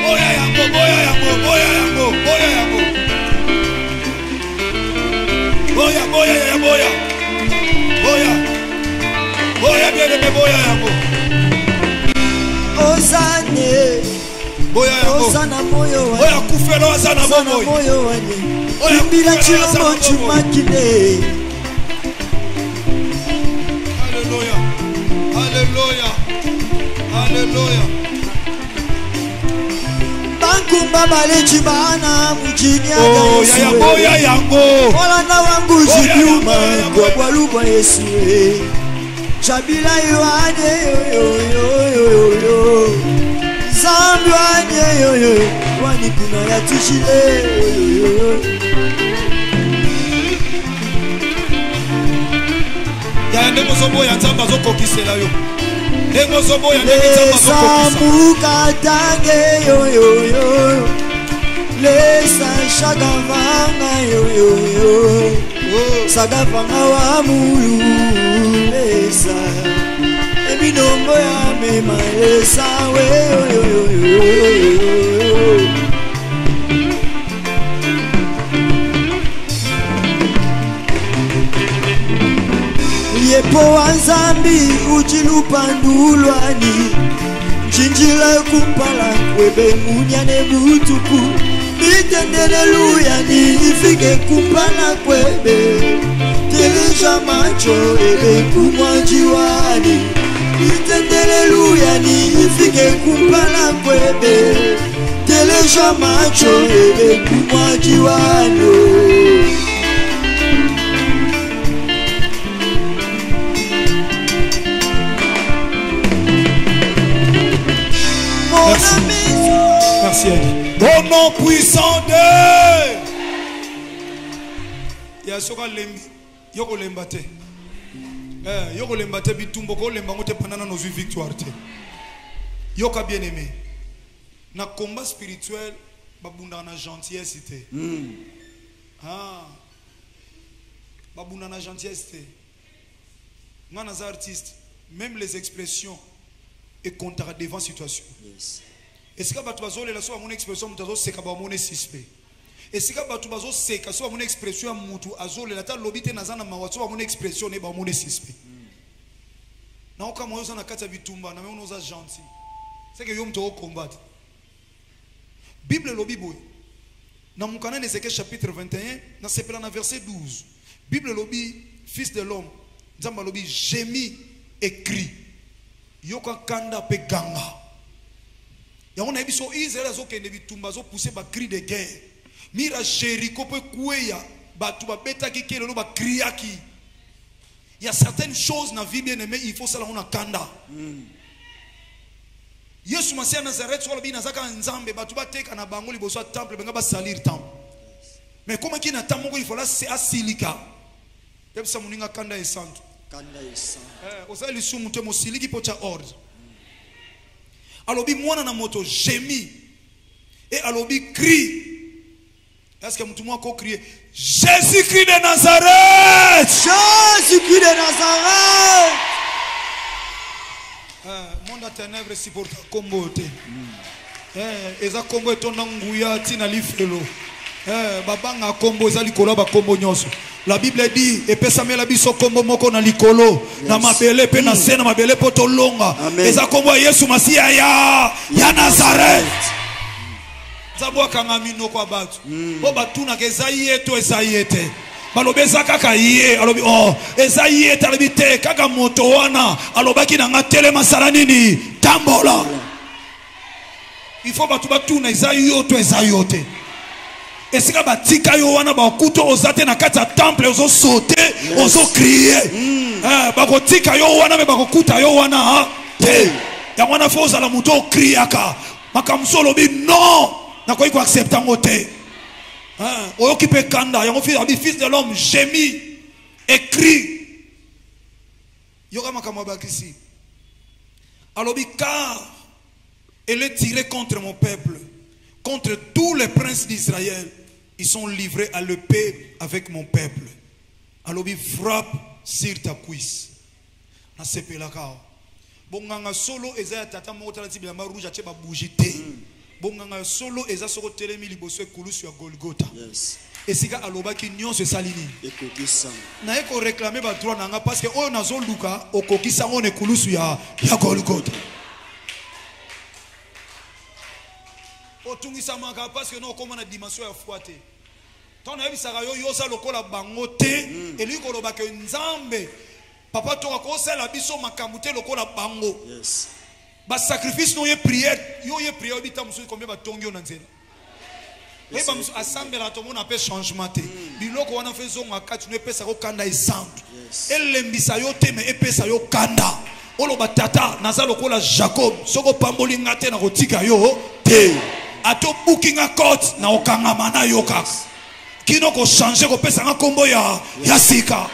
Boya yango, boya yango, boya yango, boya yango, boya, boya ya, boya, boya, boya, bien aimé, boya yango. Ozane. Boya yango. Oza na moyo. Oyo akufela aza na Oza na bomoi. moyo wani. Oyo imbila akufela aza na chilombo bomoi. Chumakine. Alléluia, alléluia, alléluia. Bankumba balechi bana mujini. Oh, yaya, boya yango. Olanda wangu. Boya Jibyuma. yango, yaya, kwa bwalubwa Yesu e. Chabila yoane yoyoyoyoyo zambi wane yoyo wani kuna ya tishile yoyoyo. Yaya, ndenge ozoboya, Nzambe azokokisela yo. Ndenge ozoboya, ndenge Nzambe azokokisa. Lesamukatange yoyoyo. Lesa shagavanga yoyoyo Sagavanga wa mulu lesa Ebinongo ya mema lesa we yoyoyo Yepo wa Nzambi ujilupandulwani Njinjila kumpala kwebe munyane butuku Mitendeleluyani ifike kumpala kwebe Teleja macho ebe kumwanjiwani Mitendeleluyani ifike kumpala kwebe Teleja macho ebe kumwanjiwani Merci. Merci Adi. Au nom puissant de ya soki alembi yo kolemba te Eh, yo kolemba te bitumba kolemba ngo te pendant nano ozwi victoire te yoka bien aimé na combat spirituel babundaka na gentillesse te Ah. babunda na gentillesse te nga naza artiste même les expressions ekontaka devant situation Yes. esika bato bazolela so bamoni expression moto azoseka bamoni suspect esika bato bazoseka so bamoni expression ya motu azolela ata alobi te naza na mawa so bamoni expression ne bamoni suspect naokamwa yo oza na kati ya bitumba na meona oza gentil seke yo moto okombate bible elobi boye na mokanda na Ézéchiel chapitre 21 nasepela na verset 12 bible elobi fils de l'homme nzambe alobi gémi et cri yoka kanda mpe ganga yango nayebi so israel azokende bitumba azopousse bacri de guerre mira jericho mpe kweya bato babetaki kelelo bakriaki il y a certaines choses na vie bien aimé il faut sala ngo na kanda yesu masiya ya nazareth soki alobi naza kaka nzambe bato bateka na bango liboso ya temple benga basalir temple mais komaki na ntango moko il fallait asilika yebisa moninga kanda esantu Kanda esantu. Eh, ozali lisumu te mosiliki mpo tya ordre alobi mwana na moto gémi e alobi cri est ce que motu moko akocrie jésus christ de nazareth Jésus-Christ de Nazareth. Eh, monde ya ténèbre supporta nkombo oyo te Eh, eza nkombo etonda nguya ntina lifelo Eh, babanga nkombo eza likolo ya bakombo nyonso la bible dit epesamela biso nkombo moko na likolo na mabele mpe na se na mabele mpo tolonga Amen. eza nkombo ya yesu masiya ya, ya nazareth nzambe akanga minoko ya bato mpo batunaka eza ye to eza ye te balobi eza kaka ye alobi oh eza ye te alobi te kaka moto wana alobaki na nga telema sala nini tambola il faut bato batuna eza yo to eza yo te esika batika yo wana bakuta oza te na kati ya temple ozosote ozokrie Eh, bakotika yo wana me bakokuta yo wana ah, te yango wana fo ozala moto okriaka makambo mosusu olobi non nakoki koaccepte yango te Eh, oyoki mpe kanda yango fils abi fils de l'homme gémi écrit yoka makambo abakisi alobi car elle est tirée contre mon peuple, contre tous les princes d'Israël. Ils sont livrés à l'épée avec mon peuple. Alobi frappe sur ta cuisse. Nasepelaka awa. Bonganga solo eza ya tata moko tala ti bilamba rouge atie ba bougie te. Bonganga solo eza soko telemi liboso ekulusu ya Golgotha. Yes. Esika alobaki nyonso esali nini? Ekokisama. naye koreklame badroit na nga parce que oyo nazoluka okokisa yango na ekulusu ya, ya golgota otungisamaka parce que no okóma na dimension ya foi te ntango nayebisaka yo yo oza lokola bango te elingi koloba ke nzambe papa toka kosala biso makambo te lokola bango Yes. basacrifice no ye priere yo ye priere oyebi ta mosusu combien batongi yo na nzela oyeba mosusu asambelaka tomona mpe changement te biloko wana fo ezonga kati no epesaka yo kanda esantu Yes. elembisa yo te me epesa yo kanda oloba tata naza lokola jacob soki opamboli nga te nakotika yo te ata obuki nga kote na okangama na yo kaka kino kochange kopesa nga nkombo ya, ya sika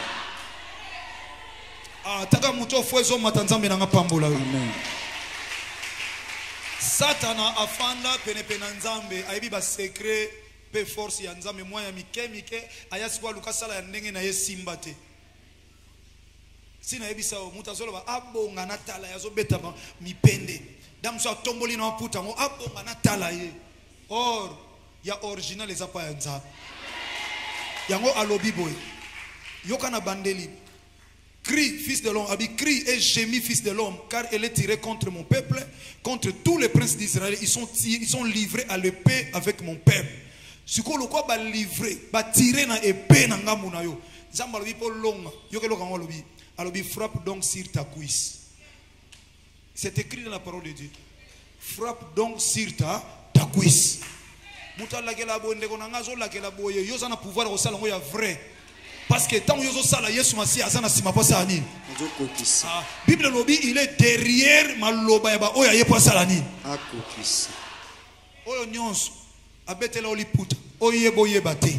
Ah, taka moto ofo ezomata nzambe na nga pambola yo Amen. Satana afanda penepene na Nzambe, ayebi ba secret pe force ya Nzambe, mwa ya mike mike, aya sikoyo aluka sala ya ndenge na ye simba te. Si nayebisa yo, moto azoloba abonga na tala ye, azobeta mipende da mosusu atomboli na maputa yango, abonga na tala ye. Or ya original eza pa ya Nzambe. Yango alobi boye, yoka na bandeli. Crie, fils de l'homme, Abi, crie et gémis, fils de l'homme, car elle est tirée contre mon peuple, contre tous les princes d'Israël. Ils sont tirés, ils sont livrés à l'épée avec mon peuple. Sikoyo lokwa ba livré, ba tiré na épée na ngambo na yo. Nzambe alobi po longa. Yoka eloko yango alobi. Alobi frappe donc sur ta cuisse. C'est écrit dans la parole de Dieu. Frappe donc sur ta cuisse. Moto alakela boye ndeko na nga azolakela boye, yo oza na pouvoir ya kosala yango ya vrai. Parce que ntango yo ozosala, Yesu Masiya aza na nsima mpo asala nini? Azokokisa. Ah, Bible elobi il est derrière maloba ya baoyo aye mpo asala nini? Akokisa. Oyo nyonso abetela yo liputa, oyeba oyeba te.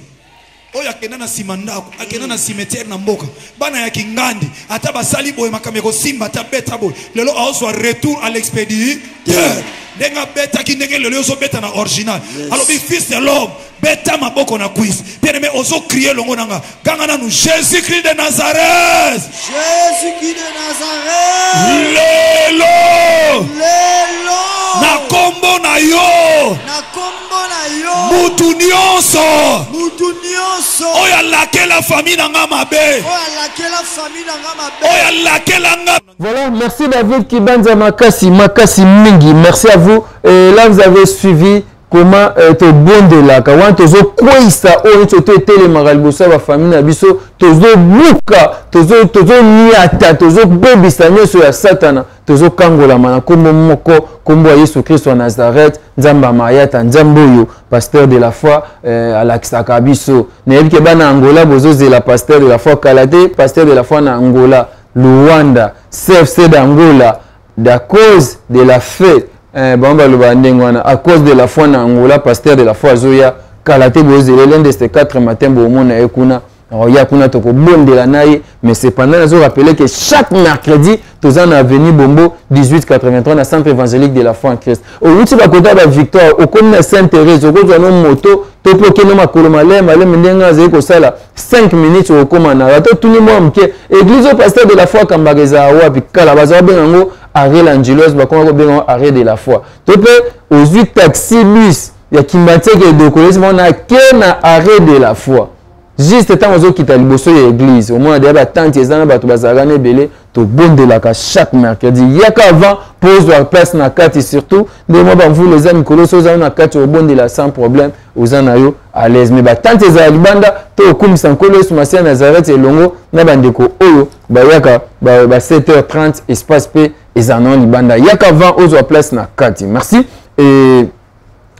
Oyo akenda na nsima ndako, akenda na cimetière na mboka, bana ya kingandi ata basali boye makambo ekosimba, ata beta boye, lelo aozwa retour à l'expéditeur. Ndenge abetaki, ndenge lelo ozobeta na original. Yes. Alobi fils de l'homme, beta maboko na cuisse. Bien aimé, ozo crier longo nanga. Ganga nanu Jésus-Christ de Nazareth. Jésus-Christ de Nazareth. Lelo. Lelo. Na kombo na yo. Na kombo na yo. Mutu nyonso. Mutu nyonso. Oyo alakela famille na nga mabe. Oyo alakela famille na nga mabe. Oyo alakela nga. Voilà, merci David Kibanza Makasi, Makasi Mingi, merci à vous. Et là, vous avez suivi comment tobondelaka wana tozokweyisa oyo nyonso to etelemaka liboso ya bafamille na biso, tozobuka, tozoniata, tozobebisa nyonso ya Satana, tozokangolama na nkombo moko, nkombo ya Yesu Kristo ya Nazareth, Nzambe ya Mayata, Nzambe oyo pasteur de la foi alakisaka biso. Nayebi ke bana Angola bozozela pasteur de la foi kala te, pasteur de la foi na Angola, Luanda, CFC d'Angola, à cause de la fête, bango balobaka ndenge wana, à cause de la foi na Angola, pasteur de la foi azoya kala te, bozela l'un de ces 4 matin bomona ye kuna. Oya kuna tokobondela na ye, mais cependant nazo rappeler que chaque mercredi toza na avenue Bombo 1883 na centre évangélique de la foi en Christ. Owuti bakota ba Victoire, okomi na Sainte Thérèse, okozwa no moto to mpe okende makolo maleme maleme ndenge azali kosala 5 minutes okokoma na yo. Ata otuni mwa moke, église oyo pasteur de la foi akambaka ezala wapi? Kala bazala kobenga yango arrêt l'Angelos, bakoma kobenga yango arrêt de la foi. To mpe ozwi taxi bus ya Kimbanseke Dokolo, esi mona ke na arrêt de la foi. Juste ntango ozokita liboso ya église, omona deja ba tente eza na bato bazalaka na ebele, tobondelaka chaque mercredi. Yaka avant po ozwa place na kati, surtout nde mwa bamvula eza mikolo, soki oza na kati obondela sans problème, oza na yo à l'aise. Mais ba tente ezala libanda, to okumisa Nkolo Yesu Masiya Nazareth elongo na bandeko oyo bayaka ba sept heures trente, espace pe ezala na libanda. Yaka avant ozwa place na kati. Merci. Et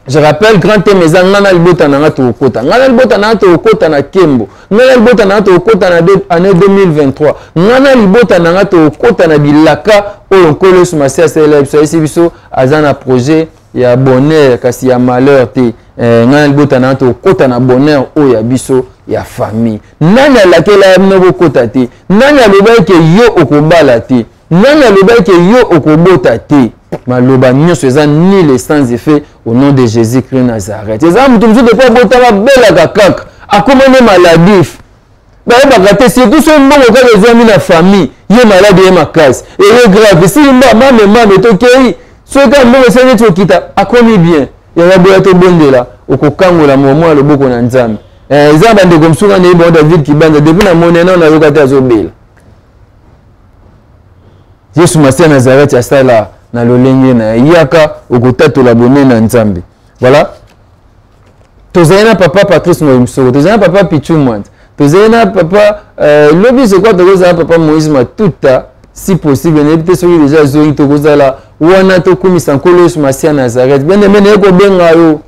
je rappelle, grand thème eza nga na libota na nga tokokota. Nga na libota na nga tokokota na Kembo. Nga na libota na nga tokokota na année 2023. Nga na libota na nga tokokota na bilaka oyo Nkolo Yesu Masiya asalela biso. Ayesi biso aza na projet ya bonheur kasi ya malheur te. Nga na libota na nga tokokota na bonheur oyo ya biso ya famille. Nani alakela ya bino bokota te? Nani alobaki ke yo okobala te? Nani alobaki ke yo okobota te? Maloba nyonso eza nul et sans effet au nom de Jésus-Christ Nazareth. Eza mutu mosusu depuis abotama abelaka kaka, akoma nde maladif. Bayebaka te, surtout soki mbongo kaka ezwami na famille, ye malade ye makasi, eye grave, esili mba mame mame tokei, soki kaka mbongo esali neti kokita, akomi bien. Yaya boya tobondela, okokangola momo ya loboko na Nzambe. Eza bandeko mosusu nga nayebi bango David Kibanza, depuis na moni nano nayoka te azobela. Yesu Masiya Nazareth asala na lolenge na ye, yaka okotatola bonene na Nzambe. Voilà. Tozali na papa Patrice Ngoyi Mosoko, tozali na papa Pichu Mwanza, tozali na papa lobi je crois tokozala na papa Moïse Matuta si possible, nayebi te soki déjà azongi, tokozala wana tokumisa Nkolo Yesu Masiya Nazareth. Bien aimé, naye kobenga yo.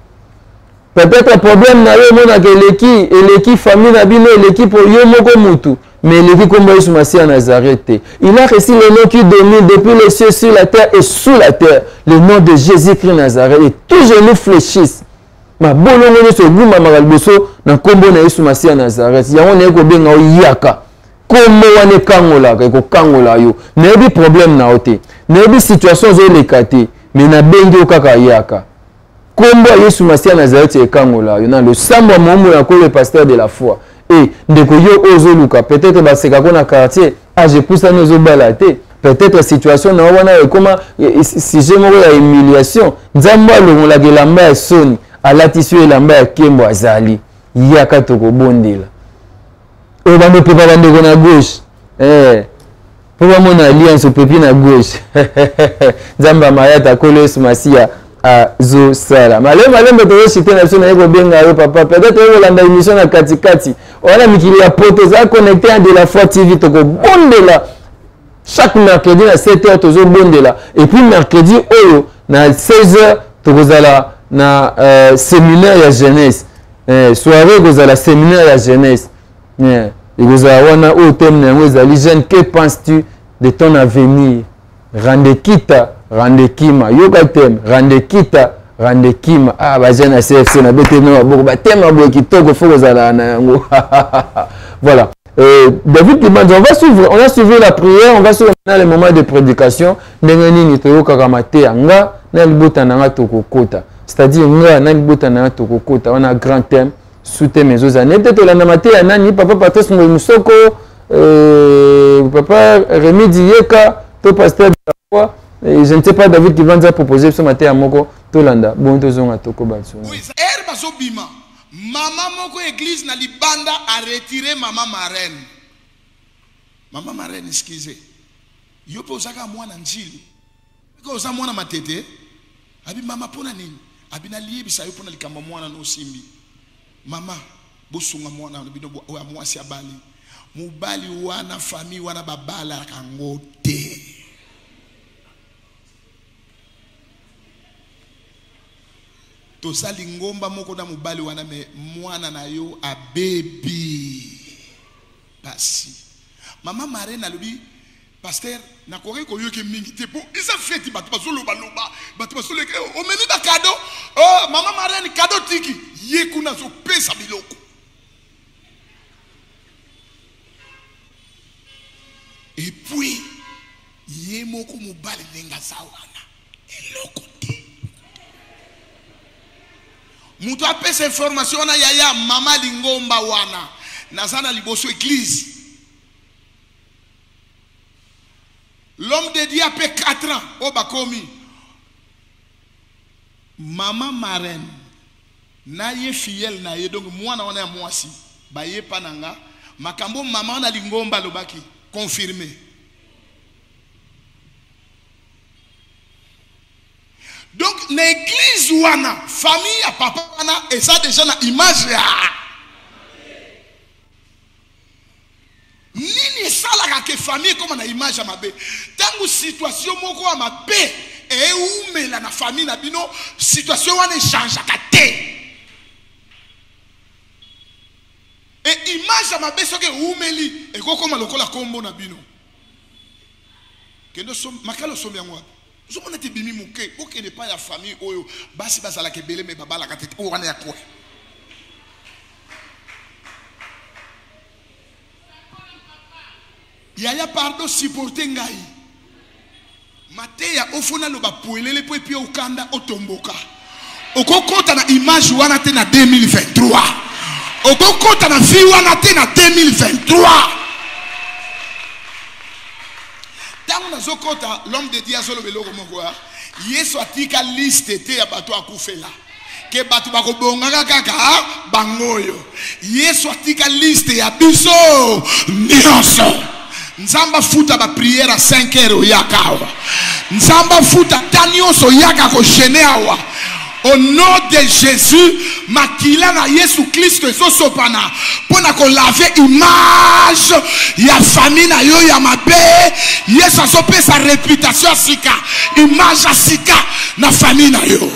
Peut-être problème na yo emonaka eleki, eleki famille na bino, eleki po yo moko mutu, mais eleki kombo Yesu Masiya Nazareth te. Il a reçu le nom qui domine depuis les cieux, sur la terre et sous la terre, le nom de Jésus-Christ Nazareth, et tout genou fléchisse. Mabolongo nyonso egumbamaka liboso na kombo na Yesu Masiya Nazareth. Yango naye kobenga yo yaka. Kombo wana ekangolaka, ekokangola yo. Nayebi problème na yo te, nayebi situation ozoleka te. Mais nabengi yo kaka yaka. Kombo ya Yesu Masiya Nazareti ekangola yo na losambo ya moombo ya Nkolo, pasteur de la foi. E ndeko yo oyo ozoluka, peut-être basekako na quartier, age epusani ozobala te, peut-être situation na yo wana ekoma sujet moko ya humiliation. Nzambe alongolaka elamba ya soni, alatisi yo elamba ya nkembo. Azali yaka, tokobondela. Oyo bando pepa bandeko na gauche, mpo bamona alliance opepi na gauche. Nzambe ya mayata, Nkolo Yesu Masiya azosala malembe malembe. Tozoshite na biso, naye kobenga yo papa, peut-être okolanda émission na katikati wana mikili ya poto. Eza connecté ya De la Foi TV. Tokobondela chaque mercredi na 7 heures, tozobondela. Et puis mercredi oyo na 16 heures tokozala na séminaire ya jeunesse. Soirée ekozala séminaire ya jeunesse, ekozala wana. Oyo thème na yango ezali: jeune, que penses-tu de ton avenir? Randekita randekima. Yoka thème: randekita randekima. Ah, bajeune ya CFC, na bete no maboko. Bathème boye kitoko, fo kozala na yango. Voilà. David Kibanza, on va suivre, on a suivi la prière, on va suivre maintenant le moment de prédication. Ndenge nini toyokaka mateya? Nga na libota na nga tokokota, c'est-à-dire nga na libota na nga tokokota. Wana grand thème, sous-thème ezozala nete. Tolanda mateya nani? Papa Patrice Ngoi Musoko, papa Rémi Dieka to pasteur de la foi, et je ne sais pas. David Kibanza proposer biso mateya moko, tolanda bon, tozonga tokoba. Ere bazobima, mama moko église na libanda aretire mama marraine. Mama marraine, excuse, yo mpe ozaka mwana Njili, oza mwana Matete. Abi mama, mpona nini? Abi naliyebisa yo mpona likambo mwana no osimbi. Mama, bosunga mwana na bino oyo ya mwasi, abali mobali wana, famille wana babalaka yango te. Tosali ngomba moko na mobali wana, me mwana na yo abebi pasi. Mama marraine alobi: pasteur, nakoki koyoki mingi te mpo eza feti, bato bazolobaloba, bato bazoleka. Omemi bacadeau. Oh, mama marraine, cadeau tiki ye kuna azopesa biloko. Et puis ye moko mobali, ndenge aza wana, eloko te. Moto apesa information wana, yaya mama lingomba wana, naza na liboso église. L'homme de Dieu ape 4 ans oyo bakomi mama marraine na ye, filleule na ye, donc mwana wana ya mwasi, bayepa na nga makambo mama wana lingomba alobaki, confirmé. Donc na église wana, famille ya papa wana eza déjà na image ya nini. Esalaka ke famille ekóma na image ya mabe ntango situation moko ya mabe eumela na famille na bino, situation wana echangeaka te. E image ya mabe soki eumeli, ekokóma lokola nkombo na bino. Kende makala, osombi yango wapi? Ozomona te ebimi moke. Okende epai ya famille oyo basi bazalaka ebele me babalaka te, oyo wana ya kwe. Yaya, pardon, supporte ngai mateya ofona loba poelele mpo epi okanda otomboka. Okokota na image wana te na 2023, okokota na vie wana te na 2023. Ntango nazokota, l'homme de Dieu azoloba eloko moko: Yesu atika liste te ya bato akufela ke bato bakobongaka kaka bango oyo. Yesu atika liste ya biso nyonso. Nzambe afuta baprière ya 5 heures oyaka awa, Nzambe afuta ta nyonso oyaka kojeûner awa. Au nom de Jésus, makila na Yesu Kristo ezosopana mpo na kolaver image ya famille na yo ya mabe. Yesu azopesa réputation ya sika, image ya sika na famille na yo.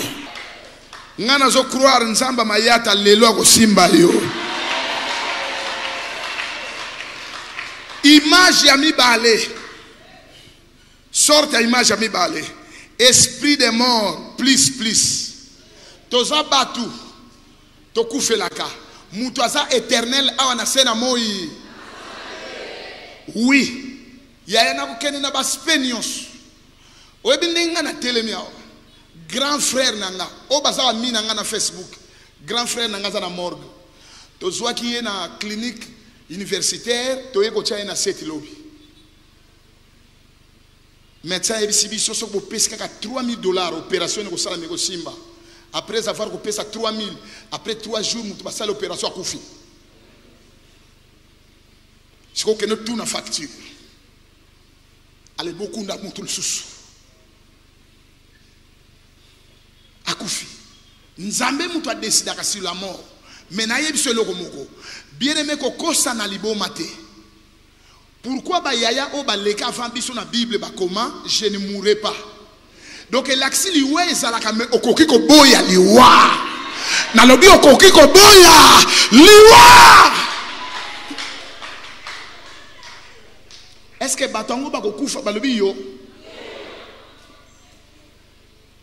Ngai nazocroire Nzambe mayata lelo akosimba yo. Image ya mibale, sorte ya image ya mibale, esprit de mort plus plus. Toza bato tokufelaka, moto aza éternel awa na se na moi. Oui yaya, nakokende na baspe nyonso. Oyebi ndenge ngai natelemi awa. Grand frère na nga oyo baza bami na nga na Facebook, grand frère na nga aza na morgue, tozwaki ye na clinique universitaire, toye kotia ye na seti lobi. Médecin ayebisi biso soki bopesi kaka 3000 dollars opération ekosalama ekosimba. Après avoir kopesa 3000, après 3 jours moto basali opération akufi. Sikoyo okende tuna facture, ale bokunda moto lisusu akufi. Nzambe moto adesidaka sur la mort, mais nayebi biso eloko moko bien aimé, kokosa na liboma te. Pourquoi ba yaya oyo baleka avant biso na Bible bakoma je ne mourrai pas? Donc elakisi liwa ezalaka, mais okoki koboya liwa. Nalobi okoki koboya liwa. Est-ce que bato yango bakokufa? Balobi yo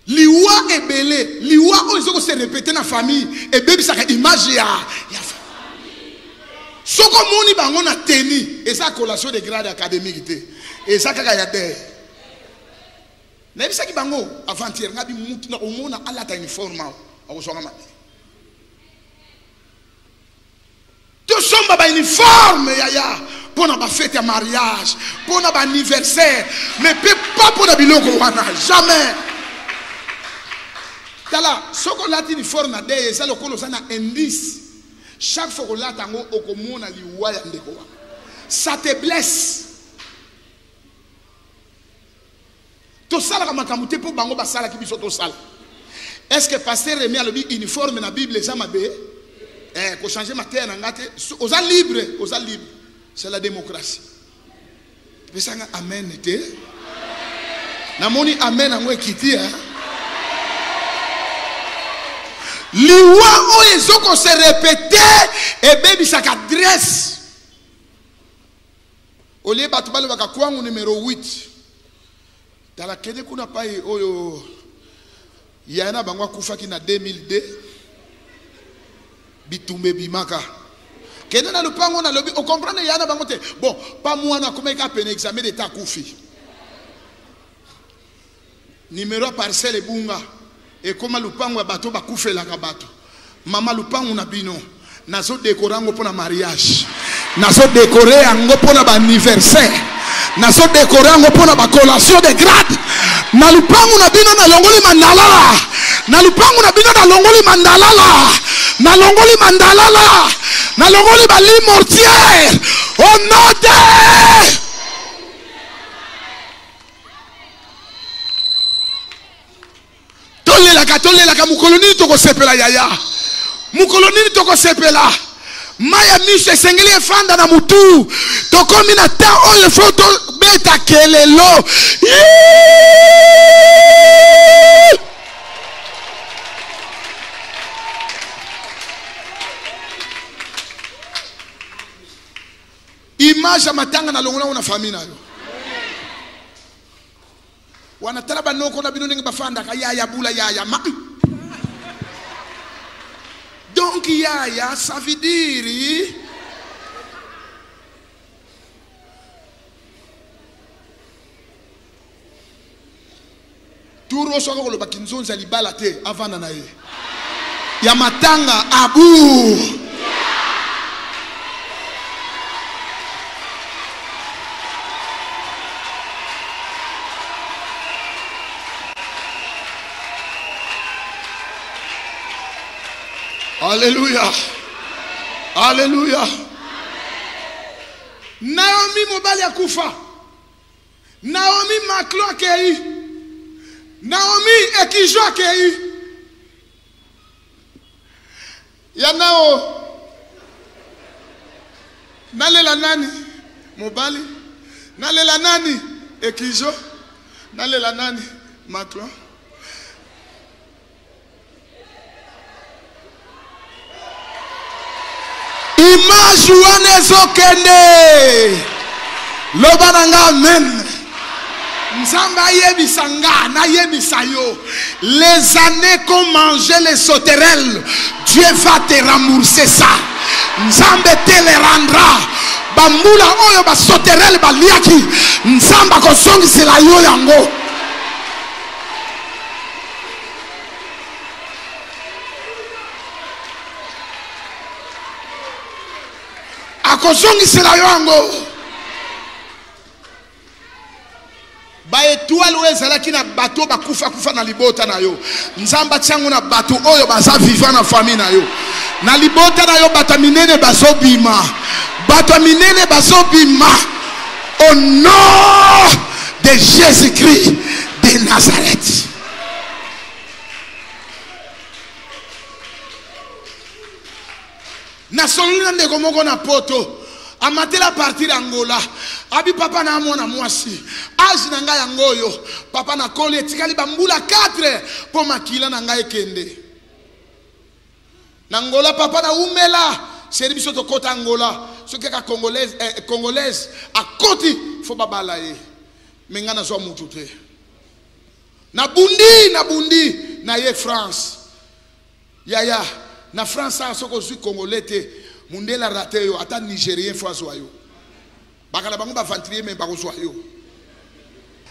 liwa ebele, liwa oyo ezoko se répéter na famille ebebisaka image ya famille. Soko omoni bango na teni, eza collation de grade académique te, eza kaka ya der. Nayebisaki bango avant-hier, ngabi mutu na omona alata uniforme awa akozwanga mabe. Tosomba ba uniforme yaya mpona ba fete ya mariage, mpona ba anniversaire, mais pe pas mpona biloko wana, jamais. Tala, soki olati uniforme na deuil, eza lokola oza na indice. Chaque fois kolata yango okomona liwa ya ndeko wana, ça te blesse. Tosalaka makambo te mpo bango basalaki biso tosala. Est-ce que pasteur Rémi alobi uniforme na Bible eza mabe? Ko changer mateya na nga te. Oza libre, oza libre. C'est la démocratie. Pesanga amen te. Namoni amen yango ekiti, hein? Liwa oyo ezoko se répéter ebebisaka adresse. Olie bato balobaka kwangu numero 8. Tala kende kuna pai oyo yaya na bango akufaki na 2002, bitumba ebimaka. Kende na lupango na lobi, okomprendre yaya na bango te. Bon, pa mwana akomaki kaka pene examen d'état akufi. Numero ya parcelle ebunga, ekoma lupango ya bato bakufelaka bato. Mama, lupango na bino nazo décorer yango mpona mariage, nazo décorer yango mpona ba anniversaire, nazo décorer yango mpona ba collation de grade. Na lupango na bino nalongoli mandalala, na lupango na bino nalongoli mandalala, nalongoli mandalala, nalongoli ba lit mortière au nom de Tolelaka, tolelaka, mokolo nini tokosepela yaya? Mokolo nini tokosepela? Mai ya miso esengeli efanda na mutu. Tokomi na temps oyo fo tobeta kelelo. Image ya matanga na longola na famille na yo. Wana tala banoko na bino ndenge bafandaka yaya bula yaya ma. Donc yaya ça veut dire tour oyo soki akoloba kinzonzi ya libala te avanda na ye ya matanga abu. Alléluia. Alléluia. Naomi mobali akufa. Naomi Maclo akei. Naomi Ekijo akei. Ya nao nalela nani mobali, nalela nani Ekijo, nalela nani Maclo. Image wana ezokende. Loba na nga amen. Nzambe ayebisa nga, nayebisa yo, les années qu'ont mangé les sauterelles, Dieu va te rembourser ça. Nzambe te les rendra. Bambula oyo ba sauterelles baliaki, Nzambe akozongisela yo yango. Akozongisela yo yango. Baetoile oyo ezalaki na bato oyo bakufakufa na libota na yo, Nzambe atia yango na bato oyo baza vivant na famille na yo. Na libota na yo bato ya minene bazobima, bato ya minene bazobima au nom de Jésus-Christ de Nazareth. Nasololi na ndeko moko na poto, amatela partir ya Angola, abi papa na mwana mwasi, age na ngai yango oyo papa nakoli, etikali bambula 4 mpo makila na ngai ekende na Angola. Papa na umela seri biso tokota Angola, soki kaka congolaise, congolaise akoti fo babala ye, me ngai nazwa mutu te, nabundi nabundi na ye France. Yaya, na France awa soki ozwi congolais te, mundele a rate yo, ata nigérien fo azwa yo. Bakala bango ba aventurier mais bakozwa yo.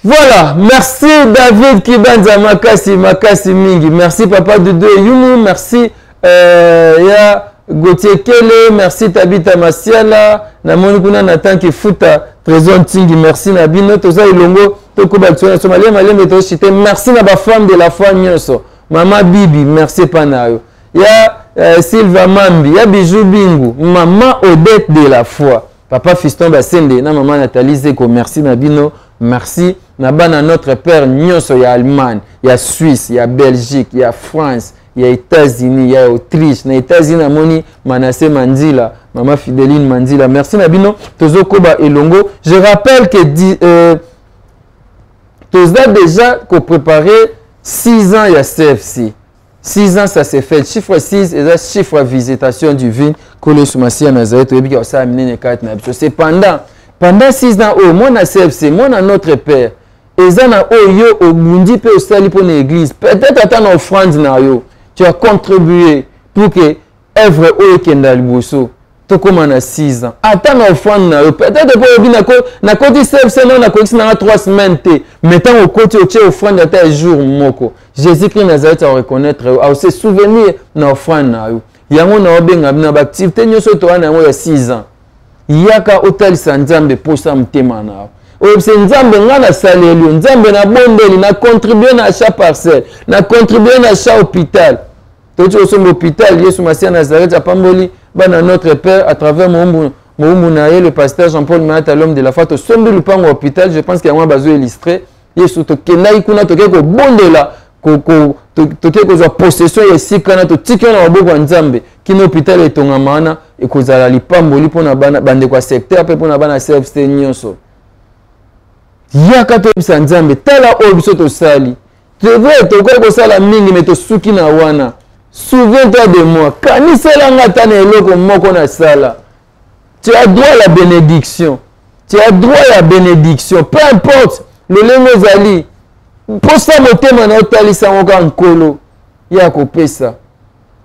Voilà, merci David Kibanza Makasi Makasi Mingi. Merci Papa Doudou Yumu, merci ya Gauthier Kele, merci Tabita Masiala, namoni kuna Nathan Kifuta, Trésor Ntingi, merci na bino toza elongo tokoba biso na Somalia malembe to cité. Merci na ba femme de la foi nyonso. Mama Bibi, merci epa na yo. Ya Sylvia Mambi, ya Bijou Bingu, Mama Odette de la foi. Papa Fiston Basende na Mama Nathalie Zeko, merci na bino, merci na bana notre père nyonso ya Allemagne, ya Suisse, ya Belgique, ya France, ya États-Unis, ya Autriche. Na États-Unis namoni Manassé Mandila, Mama Fideline Mandila. Merci na bino, tozokoba elongo. Je rappelle que toza déjà ko préparer 6 ans ya CFC. 6 ans ça s'est fait. Chiffre 6 eza chiffre ya visitation divine. Nkolo Yesu Masiya Nazareth oyebi ke osala minene kati na biso. Cependant, pendant 6 ans oyo mwana CFC, mwana notre père, eza na oyo yo obundi mpe osali mpo na église, peut-être ata na offrande na yo, tu as contribué pour que œuvre oyo ekenda liboso. Tokóma na 6 ans ata na offrande na yo, peut-être mpo oyebi nakoti CFC nao nakokisi nanga 3 semaines te, mais ntango okoti otie offrande ata ya jour moko, Jésus-Christ Nazareth a reconnaître yo, a se souvenir na offrande na yo. Yango na obenga bino na baactivité nyonso toa na yango ya 6 ans, yaka otalisa Nzambe posa motema na yo. Oyebisa Nzambe ngai nasaleli yo, Nzambe nabondeli, na contribue na achat parcelle, na contribue na achat hôpital. Toti kosomba hôpital, Yesu Masiya Nazareth apamboli bana notre père à travers mowumbu na ye le pasteur Jean-Paul Mayata, l'homme de la foi. Tosombi lupango ya hôpital, je pense que yango bazo illustrer. Yesu tokendaki kuna, tokei kobondela, tokei kozwa possession ya esika wana, totiki wana maboko ya Nzambe kino hôpital etongama wana, ekozala lipamboli mpona bana bandeko ya secteur mpe mpona bana CFC nyonso. Yaka toyebisa Nzambe, tala oyo biso tosali. C'est vrai, tokoki kosala mingi, mais tosuki na wana. Souviens-toi de moi. Kanisela nga ata na eloko moko nasala. Tu as droit à la bénédiction. Tu as droit à la bénédiction. Peu importe lolenge ozali. Posa motema na otalisa yango kaka Nkolo. Ye akopesa.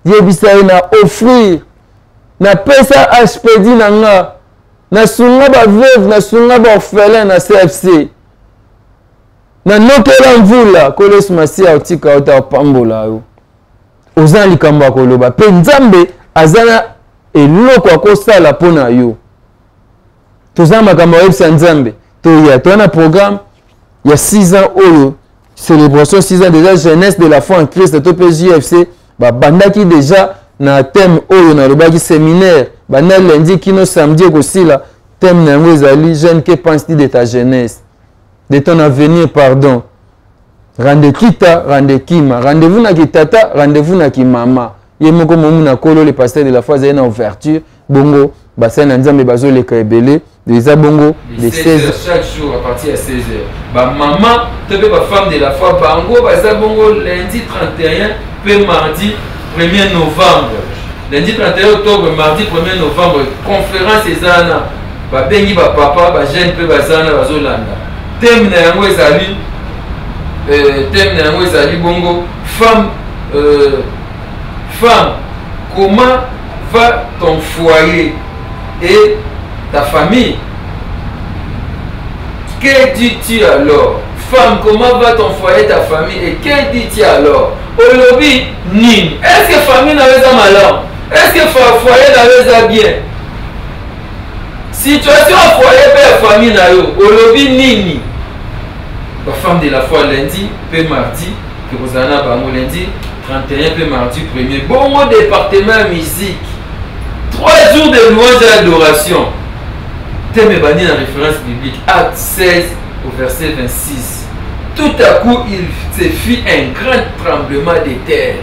Yebisa ye na offrir. Napesa HPD na nga. Nasunga ba veuve, nasunga ba orphelin na CFC. Nanokela mvula, Nkolo Yesu Masiya otika yo te, apambola yo. Oza na likambo ya koloba mpe Nzambe aza na eloko akosala mpo na yo. Toza na makambo ya koyebisa Nzambe. Toya, toya na programme ya 6 ans oyo, célébration 6 ans déjà, jeunesse de la foi en Christ to mpe JFC babandaki déjà na thème oyo nalobaki séminaire banda lundi kino samedi ekosila. Thème na yango ezali jeune, que penses-tu de ta jeunesse, de ton avenir, pardon. Rende kita, rende kima, rendez-vous na kitata, rendez-vous na kimama. Ye moko momu na kolo, le pasteur de la foi azali na ouverture, bongo basali na Nzambe bazoleka ebele, eza bongo de 16 heures chaque jour à partir ya 16 heures. Ba mama to pe ba femme de la foi bango baza bongo lundi 31 pe mardi 1er novembre. Lundi 31 octobre, mardi 1er novembre, conférence eza wana. Babengi ba papa, ba jeune pe baza wana bazolanda. Thème na yango ezali thème na yango ezali bongo femme, comment va ton foyer et ta famille? Que dis-tu alors? Femme, comment va ton foyer, ta famille et que dis-tu alors? Olobi nini? Est-ce que famille na yo eza malamu? Est-ce que foyer na yo eza bien? Situation ya foyer mpe ya famille na yo olobi nini? Ba femme de la foi lundi mpe mardi tokozala na bango lundi 31 mpe mardi premier. Bongo département ya musique 3 jours de louange et adoration. Thème ebandi na référence biblique Acte 16 au verset 26. Tout à coup il se fit un grand tremblement de terre.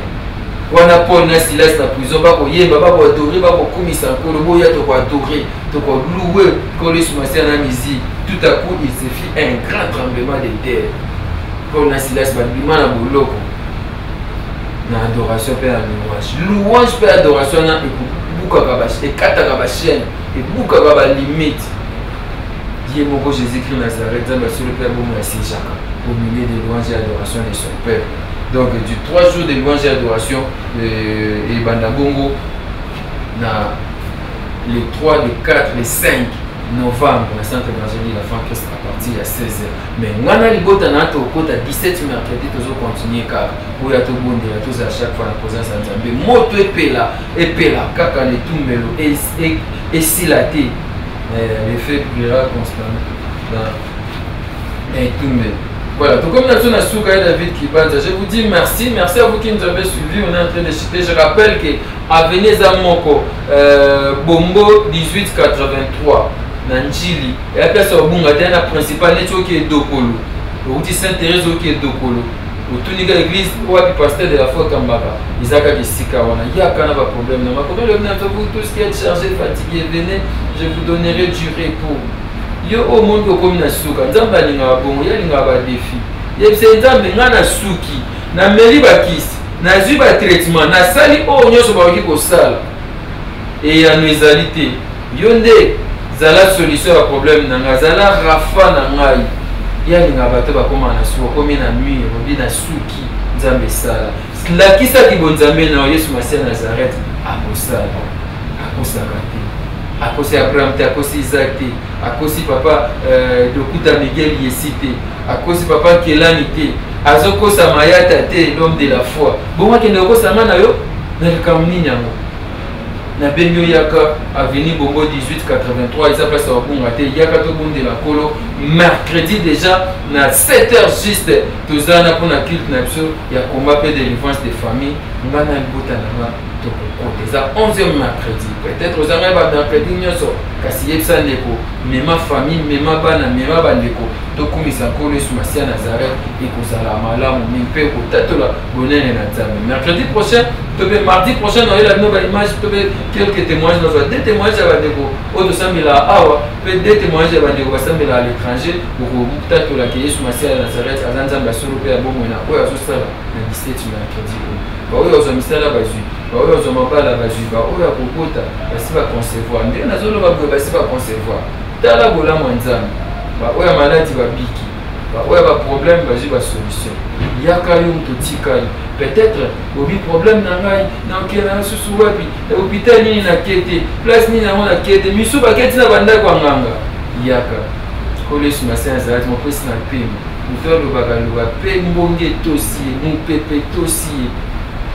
Wana Paul na Silas na prison bakoyemba, bakoadore, bakokumisa Nkolo, boya tokoadore, tokolouer Nkolo Yesu Masiya na musique. Tout à coup il se fit un grand tremblement de terre. Paul na Silas babima na boloko na adoration mpe na louange. Louange mpe adoration wana ebukaka ba, ekataka ba chaîne, ebukaka ba limite. Ye moko Jésus-Christ Nazareth, Nzambe ya solo mpe ya bomoi asiégeaka au milieu de louange et adoration de son peuple. Donc du 3 jours de louange et adoration euh, ebanda bongo na le 3, le 4, le 5 novembre na centre évangélique la foi Christ à partir ya 16h. Mais nga na libota na tokota 17 mercredi tozo continuer kaka oyo tobondela tozala chaque fois na présence ya Nzambe. Moto epela epela kaka letumbelo esila te. Le feu brillera constamment dans etumbelo. Voilà, donc comme nous avons David Kibanza, je vous dis merci, merci à vous qui nous avez suivis, on est en train de chuter. Je rappelle que Avenue Zamoko, Bombo 1883, na Njili, et après ça, Bunga, t'es la principale, neti oke Dokolo, outi Sainte-Thérèse oke Dokolo, otunika église, wapi pasteur de la foi Kambaka, ezaka esika wana, yaka na ba problème na makomi le na vous tous qui êtes chargés, fatigués, venez, je vous donnerai du repos. Yo omoni okomi na suka, Nzambe alingaka bongo, ye alingaka ba défi. Yebisa ye Nzambe nga na suki, nameli bakisi, nazwi ba traitement, nasali oyo nyonso bakoki kosala, eyano ezali te. Yo nde zala solution ya problème na ngai, zala rafa na ngai. Ye alingaka bato bakóma na suka, okomi na mur, obi na suki, Nzambe esala. Lakisaki bonzambe na yo, Yesu Masiya Nazareth akosala, akosaka te. Akosi Abraham te, akosi Isaac te, akosi papa Dokuta Miguel Yesi te, akosi papa Kelani te, azokosa Mayata te, l'homme de la foi. Bongo akende kokosa nga na yo na likambo nini yango? Nabengi yo yaka avenue Bongo 1883, eza place ya kobunga te, yaka tobondela Nkolo mercredi déjà na 7h juste, toza na mpona culte na biso ya combat pe délivrance des familles. Nga na libota na nga tokokota, eza 11e mercredi, peut-être oza ngai ba mercredi nyonso, kasi yebisa ndeko, mema famille, mema bana, mema bandeko, tokumisa Nkolo Yesu Masiya Nazareth, ekozala malamu mingi mpe ekotatola bonene na Nzambe. Mercredi prochain to mpe mardi prochain nayola bino ba image to mpe quelques témoignages, nazwa deux témoignages ya bandeko oyo tosambela awa mpe deux témoignages ya bandeko basambela à l'étranger. Bokotatola ke Yesu Masiya ya Nazareth aza Nzambe ya solo mpe ya bomoi na oyo azosala na 17 mercredi oyo. Baoyo bazwa misala bazwi, baoyo bazwa mabala bazwi, baoyo ya kobota basi baconcevoir, ndenge nazoloba boye basi baconcevoir. Tala bolamu ya Nzambe, baoyo ya maladi babiki, baoyo ya baproblème bazwi basolution. Yaka yo moto otikali, peut-être obi problème na ngai nakokenda na susu wapi, hôpital nini nake te, place nini yango nake te, misu baketi na bandako ya nganga. Yaka Nkolo Yesu Masiya Nazareth, mopesi na pema, moto alobaka loba mpe mbonge etosi ye, mopepe etosi ye.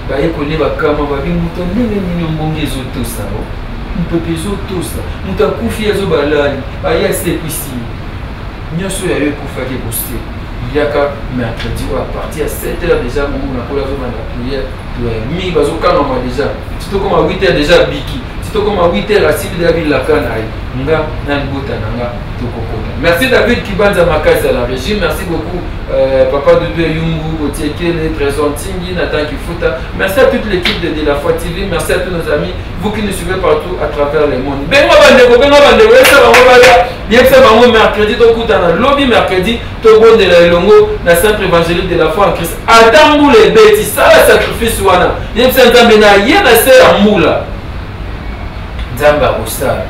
Bayekoli bakama babi moto ndenge nini mbonge ezotosa o mopepe ezotosa, moto akufi azobalali aye asekwisi ye, nyonso ya yo ekufaki ekosekwa. Yaka mercredi oyo à partir ya 7h déjà, mongo na Nkolo azobanda prière mingi, bazokangama déjà, ti tokoma 8h déjà biki, ti tokoma 8h asili deja bilaka na ye, nga na libota na nga tokokota. Merci David Kibanza Makasi à la régie, merci beaucoup papa Doudou Yungu, Gauthier Kele, Trésor Ntingi, Nathan Kifuta. Merci à toute l'équipe de De La Foi TV, merci à tous nos amis, vous qui nous suivez partout à travers le monde. Benga bandeko, benga bandeko, yebisa bango baya, yebisa bango mercredi tokutana, lobi mercredi tobondela elongo na centre évangélique de la foi en Christ. Ata mbula ebeti, sala sacrifice wana, yebisa Nzambe na ye na se ya mbula, Nzambe akosala.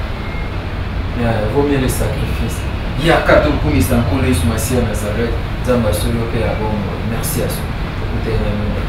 Vaut mieux le sacrifice. Yaka tokumisa Nkolo Yesu Masiya Nazareth, Nzambe asolo mpe ya bomoi. Merci à soi. Tokutani na bino.